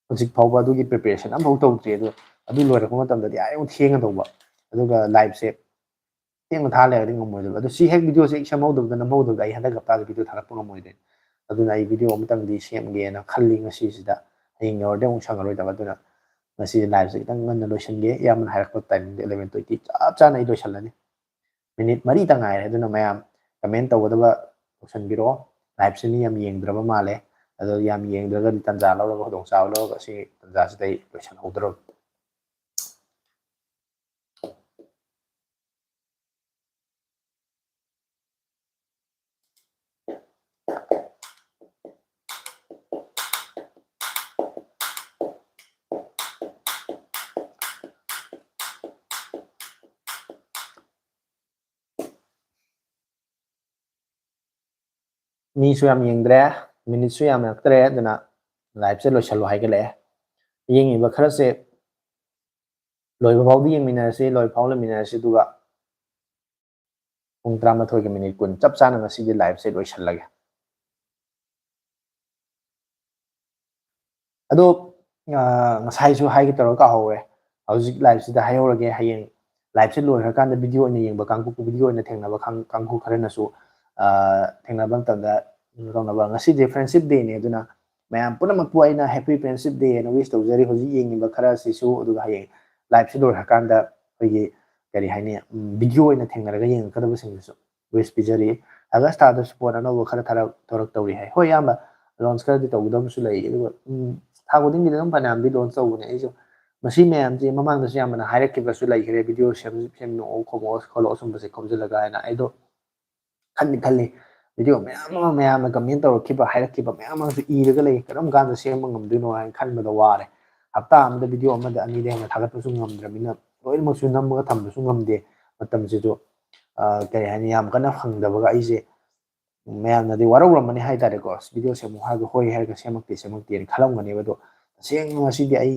ꯍꯧꯖꯤꯛ ꯐꯥꯎꯕ ꯑꯗꯨꯒꯤ ꯄ꯭ꯔꯤꯄꯦꯔꯦꯁꯟ ꯑꯃꯐꯥꯎ ꯇꯧꯗ꯭ꯔꯤ꯫ ꯑꯗꯣ ꯑꯗꯨ ꯂꯣꯏꯔꯛꯄ ꯃꯇꯝꯗꯗꯤ ꯑꯥ ꯌꯧ ꯊꯦꯡꯒꯗꯧꯕ, ꯑꯗꯨꯒ ꯂꯥꯏꯚꯁꯦ ꯊꯦꯡꯅ ꯊꯥ ꯂꯩꯔꯗꯤ ꯉꯝꯃꯣꯏꯗꯕ꯫ ꯑꯗꯣ ꯁꯤ ꯍꯦꯛ ꯚꯤꯗꯤꯑꯣꯁꯦ ꯍꯦꯛ ꯁꯦꯝꯍꯧꯗꯕꯗ, ꯅꯝꯍꯧꯗꯕꯗ ꯑꯩ ꯍꯟꯗꯛ ꯍꯞꯇꯥꯗ ꯚꯤꯗꯤꯑꯣ ꯊꯥꯒꯠꯄ ꯉꯝꯃꯣꯏꯗꯣꯏꯅꯦ꯫ ꯑꯗꯨꯅ ꯑꯩ ꯚꯤꯗꯤꯑꯣ ꯑꯃꯇꯪꯗꯤ ꯁꯦꯝꯒꯦꯅ ꯈꯜꯂꯤ ꯉꯁꯤꯁꯤꯗ, ꯍꯌꯦꯡ ꯌꯧꯔꯗꯤ ꯑꯃꯨꯛ ꯁꯪꯉꯔꯣꯏꯗꯕ꯫ ꯑꯗꯨꯅ ꯉꯁꯤꯁꯦ ꯂꯥꯏꯚꯁꯦ ꯈꯤꯇꯪ ꯉꯟꯅ ꯂꯣꯏꯁꯤꯟꯒꯦ, ꯏꯌꯥꯝꯕꯅ ꯍꯥꯏꯔꯛꯄ ꯇꯥꯏꯃꯤꯡꯗ ꯑꯦꯂꯚꯦꯟ ꯇ꯭ꯋꯦꯟꯇꯤ ꯆꯞ ꯆꯥꯅ ꯑꯩ ꯂꯣꯏꯁꯤꯜꯂꯅꯤ꯫ ꯃꯤꯅꯤꯠ ꯃꯔꯤꯇ ꯉꯥꯏꯔꯦ, ꯑꯗꯨꯅ ꯃꯌꯥꯝ ꯀꯃꯦꯟ ꯇꯧꯒꯗꯕ ꯇꯧꯁꯟꯕꯤꯔꯛꯑꯣ꯫ ꯂꯥꯏꯚꯁꯦ ꯃꯤ ꯌꯥꯝ ꯌꯦꯡꯗ꯭ꯔꯕ ꯃꯥꯜꯂꯦ, ꯑꯗꯣ ꯌꯥꯝ ꯌꯦꯡꯗ꯭ꯔꯒꯗꯤ ꯇꯥꯟꯖꯥ ꯂꯧꯔꯒ, ꯈꯨꯗꯣꯡꯆꯥꯕ ꯂꯧꯔꯒ ꯁꯤꯒꯤ ꯇꯥꯟꯖꯥꯁꯤꯗ ꯑꯩ ꯂꯣꯏꯁꯤꯟꯍꯧꯗ꯭ꯔꯕꯅꯤ꯫ ꯃꯤꯁꯨ ꯌꯥꯝ ꯌꯦꯡꯗ꯭ꯔꯦ, ꯃꯤꯅꯤꯠꯁꯨ ꯌꯥꯝꯃꯛꯇ꯭ꯔꯦ, ꯑꯗꯨꯅ ꯂꯥꯏꯚꯁꯦ ꯂꯣꯏꯁꯜꯂꯣ ꯍꯥꯏꯒꯠꯂꯛꯑꯦ꯫ ꯌꯦꯡꯉꯤꯕ ꯈꯔꯁꯦ ꯂꯣꯏꯕ ꯐꯥꯎꯗꯤ ꯌꯦꯡꯃꯤꯟꯅꯔꯁꯤ, ꯂꯣꯏꯕ ꯐꯥꯎ ꯂꯩꯃꯤꯟꯅꯔꯁꯤ, ꯑꯗꯨꯒ ꯄꯨꯡ ꯇꯔꯥꯃꯥꯊꯣꯏꯒ ꯃꯤꯅꯤꯠ ꯀꯨꯟ ꯆꯞ ꯆꯥꯅ ꯉꯁꯤꯒꯤ live ꯁꯦ ꯂꯣꯏꯁꯤꯜꯂꯒꯦ꯫ ꯑꯗꯣ, ꯑ, ꯉꯁꯥꯏꯁꯨ ꯍꯥꯏꯒꯦ ꯇꯧꯔꯒ ꯀꯥꯎꯍꯧꯔꯦ꯫ ꯍꯧꯖꯤꯛ live ꯁꯤꯗ ꯍꯥꯏꯍꯧꯔꯒꯦ, ꯍꯌꯦꯡ live ꯁꯤ ꯂꯣꯏꯈ꯭ꯔꯀꯥꯟꯗ video ꯑꯣꯏꯅ ꯌꯦꯡꯕ ꯀꯥꯡꯕꯨ, video ꯑꯣꯏꯅ ꯊꯦꯡꯅꯕ ꯀꯥꯡ-, ꯀꯥꯡꯕꯨ ꯈꯔꯅꯁꯨ, ꯑ, ꯊꯦꯡꯅꯕ ꯃꯇꯝꯗ ꯀꯩꯅꯣ ꯇꯧꯅꯕ, ꯉꯁꯤꯗꯤ friendship day ꯅꯦ, ꯑꯗꯨꯅ ꯃꯌꯥꯝ ꯄꯨꯝꯅꯃꯛꯄꯨ ꯑꯩꯅ happy friendship day ꯍꯥꯏꯅ wish ꯇꯧꯖꯔꯤ꯫ ꯍꯧꯖꯤꯛ ꯌꯦꯡꯉꯤꯕ ꯈꯔꯁꯤꯁꯨ, ꯑꯗꯨꯒ ꯍꯌꯦꯡ live ꯁꯤ ꯂꯣꯏꯈ꯭ꯔꯀꯥꯟꯗ ꯑꯩꯈꯣꯏꯒꯤ, ꯀꯔꯤ ꯍꯥꯏꯅꯤ, ꯎꯝ, video ꯑꯣꯏꯅ ꯊꯦꯡꯅꯔꯒ ꯌꯦꯡꯉꯛꯀꯗꯕꯁꯤꯡꯗꯨꯁꯨ wish ꯄꯤꯖꯔꯤ꯫ ꯑꯥꯒꯁ ꯊꯥꯗꯁꯨ ꯄꯣꯠ ꯑꯅꯧꯕ ꯈꯔ ꯊꯥꯔꯛ-, ꯊꯣꯔꯛꯇꯧꯔꯤ ꯍꯥꯏ꯫ ꯍꯣꯏ, ꯏꯌꯥꯝꯕ, launch ꯈꯔꯗꯤ ꯇꯧꯒꯗꯕꯁꯨ ꯂꯩ꯫ ꯑꯗꯨꯒ, ꯎꯝ, ꯊꯥ ꯈꯨꯗꯤꯡꯒꯤꯗꯤ ꯑꯗꯨꯝ ꯐꯅꯌꯥꯝꯗꯤ launch ꯇꯧꯕꯅꯦ꯫ ꯑꯩꯁꯨ ꯃꯁꯤ ꯃꯌꯥꯝꯁꯦ ꯃꯃꯥꯡꯗꯁꯨ ꯌꯥꯝꯕꯅ ꯍꯥꯏꯔꯛꯈꯤꯕꯁꯨ ꯂꯩꯈ꯭ꯔꯦ, video ꯁꯦꯝ-, ꯁꯦꯝꯗꯣꯛꯑꯣ, ꯈꯣꯝꯃꯛꯑꯣ, ꯈꯣꯠꯂꯛꯑꯣ, ꯁꯨꯝꯕꯁꯦ ꯈꯣꯝꯖꯤꯜꯂꯒ ꯍꯥꯏꯅ꯫ ꯑꯩꯗꯣ ꯈꯟꯗꯤ ꯈꯜꯂꯤ, video ꯃꯌꯥꯝ ꯑꯃ, ꯃꯌꯥꯝꯅ comment ꯇꯧꯔꯛꯈꯤꯕ, ꯍꯥꯏꯔꯛꯈꯤꯕ ꯃꯌꯥꯝ ꯑꯃꯁꯨ ꯏꯔꯒ ꯂꯩ꯫ ꯀꯔꯝ ꯀꯥꯟꯗ ꯁꯦꯝꯕ ꯉꯝꯗꯣꯏꯅꯣ ꯍꯥꯏꯅ ꯈꯟꯕꯗ ꯋꯥꯔꯦ꯫ ꯍꯞꯇꯥ ꯑꯃꯗ video ꯑꯃꯗ ꯑꯅꯤꯗꯩ ꯍꯦꯟꯅ ꯊꯥꯒꯠꯄꯁꯨ ꯉꯝꯗ꯭ꯔꯕꯅꯤꯅ, ꯂꯣꯏꯅꯃꯛꯁꯨ ꯅꯝꯃꯒ ꯊꯝꯕꯁꯨ ꯉꯝꯗꯦ꯫ ꯃꯇꯝꯁꯤꯁꯨ, ꯑ, ꯀꯔꯤ ꯍꯥꯏꯅꯤ, ꯌꯥꯝ ꯀꯟꯅ ꯐꯪꯗꯕꯒ ꯑꯩꯁꯦ ꯃꯌꯥꯝꯅꯗꯤ ꯋꯥꯔꯧꯔꯝꯃꯅꯤ ꯍꯥꯏꯇꯥꯔꯦꯀꯣ꯫ ꯑꯁ, video ꯁꯦꯝꯃꯨ ꯍꯥꯏꯔꯒ ꯍꯣꯏ ꯍꯥꯏꯔꯒ ꯁꯦꯝꯃꯛꯇꯦ, ꯁꯦꯝꯃꯛꯇꯦꯅ ꯈꯜꯂꯝꯒꯅꯦꯕ꯫ ꯑꯗꯣ ꯇꯁꯦꯡꯅ ꯉꯁꯤꯗꯤ ꯑꯩ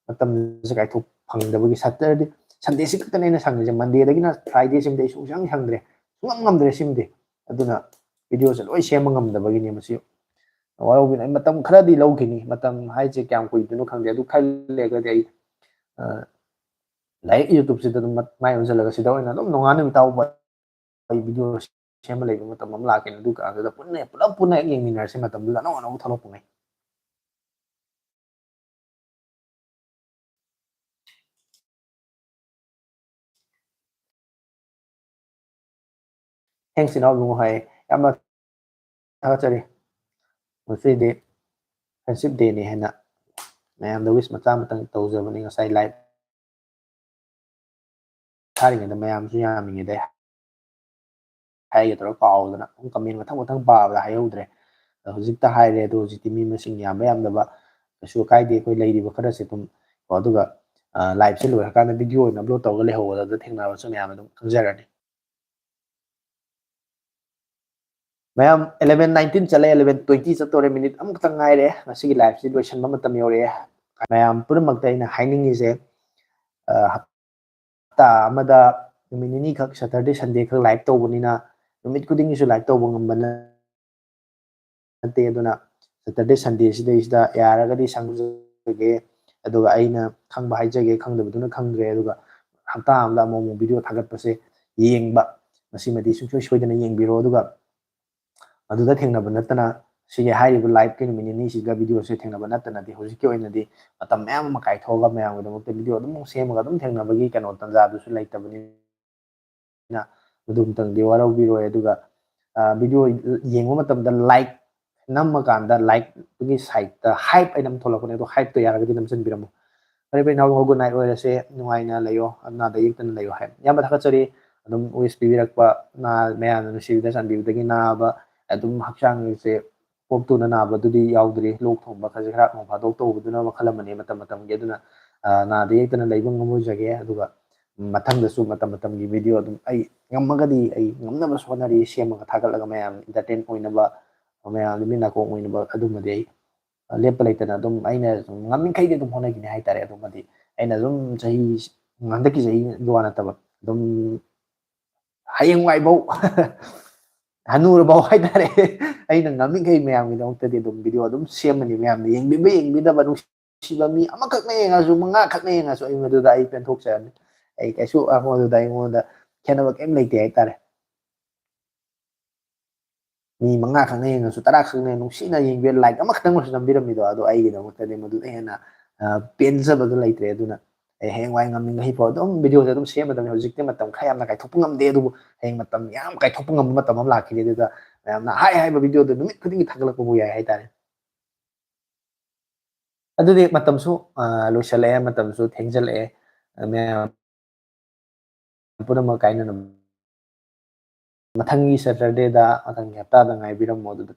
ꯃꯇꯝꯁꯦ ꯀꯥꯏꯊꯣꯛ ꯐꯪꯗꯕꯒꯤ, Saturday, Sunday ꯁꯤ ꯈꯛꯇꯅꯦ ꯑꯩꯅ ꯁꯪꯉꯤꯁꯦ꯫ Monday ꯗꯒꯤꯅ Friday ꯁꯤꯃꯗꯤ ꯑꯩ ꯁꯨꯡꯁꯪ ꯁꯪꯗ꯭ꯔꯦ, ꯁꯨꯡꯉꯝ ꯉꯝꯗ꯭ꯔꯦ ꯁꯤꯃꯗꯤ꯫ ꯑꯗꯨꯅ video ꯁꯦ ꯂꯣꯏ ꯁꯦꯝꯕ ꯉꯝꯗꯕꯒꯤꯅꯦ ꯃꯁꯤ꯫ ꯋꯥꯔꯧꯕꯤꯅꯨ, ꯑꯩ ꯃꯇꯝ ꯈꯔꯗꯤ ꯂꯧꯈꯤꯅꯤ꯫ ꯃꯇꯝ ꯍꯥꯏꯁꯦ ꯀꯌꯥꯝ ꯀꯨꯏꯗꯣꯏꯅꯣ ꯈꯪꯗꯦ꯫ ꯑꯗꯨ ꯈꯔ ꯂꯩꯔꯒꯗꯤ ꯑꯩ, ꯑ, ꯂꯥꯏꯔꯤꯛ YouTube ꯁꯤꯗ ꯑꯗꯨꯝ ꯃꯥꯏ ꯑꯣꯟꯁꯤꯜꯂꯒ ꯁꯤꯗ ꯑꯣꯏꯅ ꯑꯗꯨꯝ ꯅꯣꯡꯉꯥꯟ ꯅꯨꯃꯤꯠ ꯇꯥꯕ ꯑꯩ video ꯁꯦꯝꯕ ꯂꯩꯕ ꯃꯇꯝ ꯑꯃ ꯂꯥꯛꯀꯅꯤ꯫ ꯑꯗꯨ ꯀꯥꯟꯗꯨꯗ ꯄꯨꯟꯅ, ꯄꯨꯂꯞ ꯄꯨꯟꯅ ꯍꯦꯛ ꯌꯦꯡꯃꯤꯟꯅꯔꯁꯤ, ꯃꯇꯝꯗꯨꯗ ꯑꯅꯧ ꯑꯅꯧꯕ ꯊꯣꯛꯂꯛꯄꯉꯩ꯫ Thanks, ꯏꯅꯥꯎ ꯏꯕꯨꯡꯉꯣ ꯍꯥꯏ꯫ ꯌꯥꯝꯅ ꯊꯥꯒꯠꯆꯔꯤ꯫ ꯉꯁꯤꯗꯤ friendship day ꯅꯤ ꯍꯥꯏꯅ ꯃꯌꯥꯝꯗ wish ꯃꯆꯥ ꯑꯃꯇꯪ ꯇꯧꯖꯕꯅꯤ꯫ ꯉꯁꯥꯏ live ꯊꯥꯔꯤꯉꯩꯗ ꯃꯌꯥꯝꯁꯨ ꯌꯥꯝꯃꯤꯉꯩꯗ ꯍꯥꯏꯒꯦ ꯇꯧꯔ ꯀꯥꯎꯗꯅ ꯑꯗꯨꯝ comment ꯃꯊꯪ ꯃꯊꯪ ꯄꯥꯕꯗ ꯍꯥꯏꯍꯧꯗ꯭ꯔꯦ꯫ ꯑꯗꯣ ꯍꯧꯖꯤꯛꯇ ꯍꯥꯏꯔꯦ, ꯑꯗꯣ ꯍꯧꯖꯤꯛꯇꯤ ꯃꯤ ꯃꯁꯤꯡ ꯌꯥꯝꯕ ꯌꯥꯝꯗꯕ ꯀꯩꯁꯨ ꯀꯥꯏꯗꯦ, ꯑꯩꯈꯣꯏ ꯂꯩꯔꯤꯕ ꯈꯔꯁꯦ ꯑꯗꯨꯝ ꯀꯣ꯫ ꯑꯗꯨꯒ, ꯑ, live ꯁꯦ ꯂꯣꯏꯔꯀꯥꯟꯗ video ꯑꯣꯏꯅ upload ꯇꯧꯔꯒ ꯂꯩꯍꯧꯕꯗ ꯑꯗꯨ ꯊꯦꯡꯅꯕꯁꯨ ꯃꯌꯥꯝ ꯑꯗꯨꯝ ꯈꯪꯖꯔꯅꯤ꯫ ꯃꯌꯥꯝ, eleven nineteen ꯆꯠꯂꯦ, eleven twenty ꯆꯠꯇꯧꯔꯦ, minute ꯑꯃꯈꯛꯇꯪ ꯉꯥꯏꯔꯦ꯫ ꯉꯁꯤꯒꯤ live ꯁꯤ ꯂꯣꯏꯁꯤꯟꯕ ꯃꯇꯝ ꯌꯧꯔꯛꯑꯦ꯫ ꯃꯌꯥꯝ ꯄꯨꯝꯅꯃꯛꯇ ꯑꯩꯅ ꯍꯥꯏꯅꯤꯡꯉꯤꯁꯦ, ꯑ, ꯍꯞꯇꯥ ꯑꯃꯗ ꯅꯨꯃꯤꯠ ꯅꯤꯅꯤꯈꯛ, Saturday Sunday ꯈꯛ live ꯇꯧꯕꯅꯤꯅ, ꯅꯨꯃꯤꯠ ꯈꯨꯗꯤꯡꯒꯤꯁꯨ live ꯇꯧꯕ ꯉꯝꯕ ꯅꯠꯇꯦ꯫ ꯑꯗꯨꯅ Saturday Sunday ꯁꯤꯗꯩꯁꯤꯗ ꯌꯥꯔꯒꯗꯤ ꯁꯪꯖꯒꯦ, ꯑꯗꯨꯒ ꯑꯩꯅ ꯈꯪꯕ ꯍꯥꯏꯖꯒꯦ, ꯈꯪꯗꯕꯗꯨꯅ ꯈꯪꯗ꯭ꯔꯦ꯫ ꯑꯗꯨꯒ ꯍꯞꯇꯥ ꯑꯃꯗ ꯑꯃꯨꯛ ꯑꯃꯨꯛ video ꯊꯥꯒꯠꯄꯁꯦ ꯌꯦꯡꯕ, ꯃꯁꯤꯃꯗꯤ ꯁꯨꯡꯁꯣꯏ ꯁꯣꯏꯗꯅ ꯌꯦꯡꯕꯤꯔꯣ꯫ ꯑꯗꯨꯒ ꯑꯗꯨꯗ ꯊꯦꯡꯅꯕ ꯅꯠꯇꯅ, ꯁꯤꯒꯤ ꯍꯥꯏꯔꯤꯕ live ꯀꯤ ꯅꯨꯃꯤꯠ ꯅꯤꯅꯤꯁꯤꯒ video ꯁꯦ ꯊꯦꯡꯅꯕ ꯅꯠꯇꯅꯗꯤ, ꯍꯧꯖꯤꯛꯀꯤ ꯑꯣꯏꯅꯗꯤ ꯃꯇꯝ ꯃꯌꯥꯝ ꯑꯃ ꯀꯥꯏꯊꯣꯛꯑꯒ ꯃꯌꯥꯝꯒꯤꯗꯃꯛꯇ video ꯑꯗꯨꯝ ꯁꯦꯝꯃꯒ ꯑꯗꯨꯝ ꯊꯦꯡꯅꯕꯒꯤ ꯀꯩꯅꯣ ꯇꯥꯟꯖꯥꯗꯨꯁꯨ ꯂꯩꯇꯕꯅꯤꯅ, ꯃꯗꯨꯝꯇꯪꯗꯤ ꯋꯥꯔꯧꯕꯤꯔꯣꯏ꯫ ꯑꯗꯨꯒ, ꯑ, video ꯌꯦꯡꯕ ꯃꯇꯝꯗ like ꯅꯝꯃꯀꯥꯟꯗ like ꯇꯨꯒꯤ side ꯇ hype ꯍꯥꯏꯅ ꯑꯃ ꯊꯣꯛꯂꯛꯄꯅꯦ, ꯑꯗꯣ hype ꯇꯣ ꯌꯥꯔꯒꯗꯤ ꯅꯝꯁꯤꯟꯕꯤꯔꯝꯃꯣ꯫ ꯐꯔꯦ, ꯐꯔꯦ, ꯏꯅꯥꯎ, good night ꯑꯣꯏꯔꯁꯦ, ꯅꯨꯡꯉꯥꯏꯅ ꯂꯩꯌꯣ, ꯑꯅꯥꯗ ꯌꯦꯛꯇꯅ ꯂꯩꯌꯣ ꯍꯥꯏ꯫ ꯏꯌꯥꯝꯕ ꯊꯥꯒꯠꯆꯔꯤ, ꯑꯗꯨꯝ wish ꯄꯤꯕꯤꯔꯛꯄ, ꯅꯥ-, ꯃꯌꯥꯝꯅ ꯅꯨꯡꯁꯤꯕꯤꯗ ꯆꯥꯟꯕꯤꯕꯗꯒꯤ ꯅꯥꯕ ꯑꯗꯨꯝ ꯍꯛꯆꯥꯡꯁꯦ ꯄꯣꯞ ꯇꯨꯅ ꯅꯥꯕꯗꯨꯗꯤ ꯌꯥꯎꯗ꯭ꯔꯤ꯫ ꯂꯣꯛ ꯊꯨꯡꯕ, ꯈꯖꯤꯛ ꯈꯔ ꯅꯣꯡ ꯐꯥꯗꯣꯛ ꯇꯧꯕꯗꯨꯅ ꯃꯈꯜ ꯑꯃꯅꯤ, ꯃꯇꯝ ꯃꯇꯝꯒꯤ꯫ ꯑꯗꯨꯅ, ꯑ, ꯅꯥꯗ ꯌꯦꯛꯇꯅ ꯂꯩꯕ ꯉꯝꯍꯧꯖꯒꯦ꯫ ꯑꯗꯨꯒ ꯃꯊꯪꯗꯁꯨ ꯃꯇꯝ ꯃꯇꯝꯒꯤ video ꯑꯗꯨꯝ ꯑꯩ ꯉꯝꯃꯒꯗꯤ ꯑꯩ ꯉꯝꯅꯕꯁꯨ ꯍꯣꯠꯅꯔꯤ, ꯁꯦꯝꯃꯒ ꯊꯥꯒꯠꯂꯒ ꯃꯌꯥꯝ entertain ꯑꯣꯏꯅꯕ, ꯃꯌꯥꯝꯗ ꯃꯤꯠ ꯅꯥꯀꯣꯡ ꯑꯣꯏꯅꯕ꯫ ꯑꯗꯨꯃꯗꯤ ꯑꯩ ꯂꯦꯞꯄ ꯂꯩꯇꯅ ꯑꯗꯨꯝ ꯑꯩꯅ ꯁꯨꯝ ꯉꯝꯃꯤꯈꯩꯗꯤ ꯑꯗꯨꯝ ꯍꯣꯠꯅꯈꯤꯅꯤ ꯍꯥꯏꯇꯥꯔꯦ꯫ ꯑꯗꯨꯃꯗꯤ ꯑꯩꯅ ꯑꯗꯨꯝ ꯆꯍꯤ, ꯍꯟꯗꯛꯀꯤ ꯆꯍꯤꯒꯤ ꯋꯥ ꯅꯠꯇꯕ, ꯑꯗꯨꯝ ꯍꯌꯦꯡꯋꯥꯏꯐꯥꯎ, ꯍꯅꯨꯔꯐꯥꯎ ꯍꯥꯏꯇꯥꯔꯦ, ꯑꯩꯅ ꯉꯝꯃꯤꯈꯩ ꯃꯌꯥꯝꯒꯤꯗꯃꯛꯇꯗꯤ ꯑꯗꯨꯝ video ꯑꯗꯨꯝ ꯁꯦꯝꯃꯅꯤ꯫ ꯃꯌꯥꯝꯅ ꯌꯦꯡꯕꯤꯕ ꯌꯦꯡꯕꯤꯗꯕ, ꯅꯨꯡꯁꯤꯕ ꯃꯤ ꯑꯃꯈꯛꯅ ꯌꯦꯡꯉꯁꯨ, ꯃꯉꯥꯈꯛꯅ ꯌꯦꯡꯉꯁꯨ, ꯑꯩ ꯃꯗꯨꯗ ꯑꯩ ꯄꯦꯟꯊꯣꯛꯆꯔꯅꯤ꯫ ꯑꯩ ꯀꯩꯁꯨ ꯑꯩꯉꯣꯟꯗ, ꯑꯩꯉꯣꯟꯗ ꯈꯦꯠꯅꯕ ꯀꯩꯝ ꯂꯩꯇꯦ ꯍꯥꯏꯇꯥꯔꯦ꯫ ꯃꯤ ꯃꯉꯥ ꯈꯛꯅ ꯌꯦꯡꯉꯁꯨ, ꯇꯔꯥ ꯈꯛꯅ ꯅꯨꯡꯁꯤꯅ ꯌꯦꯡꯕꯤꯔ, like ꯑꯃꯈꯛꯇꯪ ꯑꯣꯏꯔꯁꯨ ꯅꯝꯕꯤꯔꯝꯃꯤꯗꯣ, ꯑꯗꯣ ꯑꯩꯒꯤꯗꯃꯛꯇꯗꯤ ꯃꯗꯨꯗ ꯍꯦꯟꯅ, ꯑ, ꯄꯦꯟꯖꯕꯗꯨ ꯂꯩꯇ꯭ꯔꯦ꯫ ꯑꯗꯨꯅ ꯑꯩ ꯍꯌꯦꯡꯋꯥꯏ ꯉꯝꯃꯤꯉꯩ ꯐꯥꯎ ꯑꯗꯨꯝ video ꯁꯦ ꯑꯗꯨꯝ ꯁꯦꯝꯃꯗꯕꯅꯤ꯫ ꯍꯧꯖꯤꯛꯇꯤ ꯃꯇꯝ ꯈꯔ ꯌꯥꯝꯅ ꯀꯥꯏꯊꯣꯛꯄ ꯉꯝꯗꯦ, ꯑꯗꯨꯕꯨ ꯍꯌꯦꯡ ꯃꯇꯝ ꯌꯥꯝ ꯀꯥꯏꯊꯣꯛꯄ ꯉꯝꯕ ꯃꯇꯝ ꯑꯃ ꯂꯥꯛꯈꯤꯅꯤ꯫ ꯑꯗꯨꯗ ꯃꯌꯥꯝꯅ ꯍꯥꯏ ꯍꯥꯏꯕ video ꯗꯨ ꯅꯨꯃꯤꯠ ꯈꯨꯗꯤꯡꯒꯤ ꯊꯥꯒꯠꯂꯛꯄꯕꯨ ꯌꯥꯏ ꯍꯥꯏꯇꯥꯔꯦ꯫ ꯑꯗꯨꯗꯤ ꯃꯇꯝꯁꯨ, ꯑ, ꯂꯣꯏꯁꯤꯜꯂꯛꯑꯦ, ꯃꯇꯝꯁꯨ ꯊꯦꯡꯖꯤꯜꯂꯛꯑꯦ꯫ ꯃꯌꯥꯝ ꯄꯨꯝꯅꯃꯛ ꯀꯥꯏꯅꯅꯕ ꯃꯊꯪꯒꯤ Saturday ꯗ, ꯃꯊꯪꯒꯤ ꯍꯞꯇꯥꯗ ꯉꯥꯏꯕꯤꯔꯝꯃꯣ꯫ ꯑꯗꯨꯗ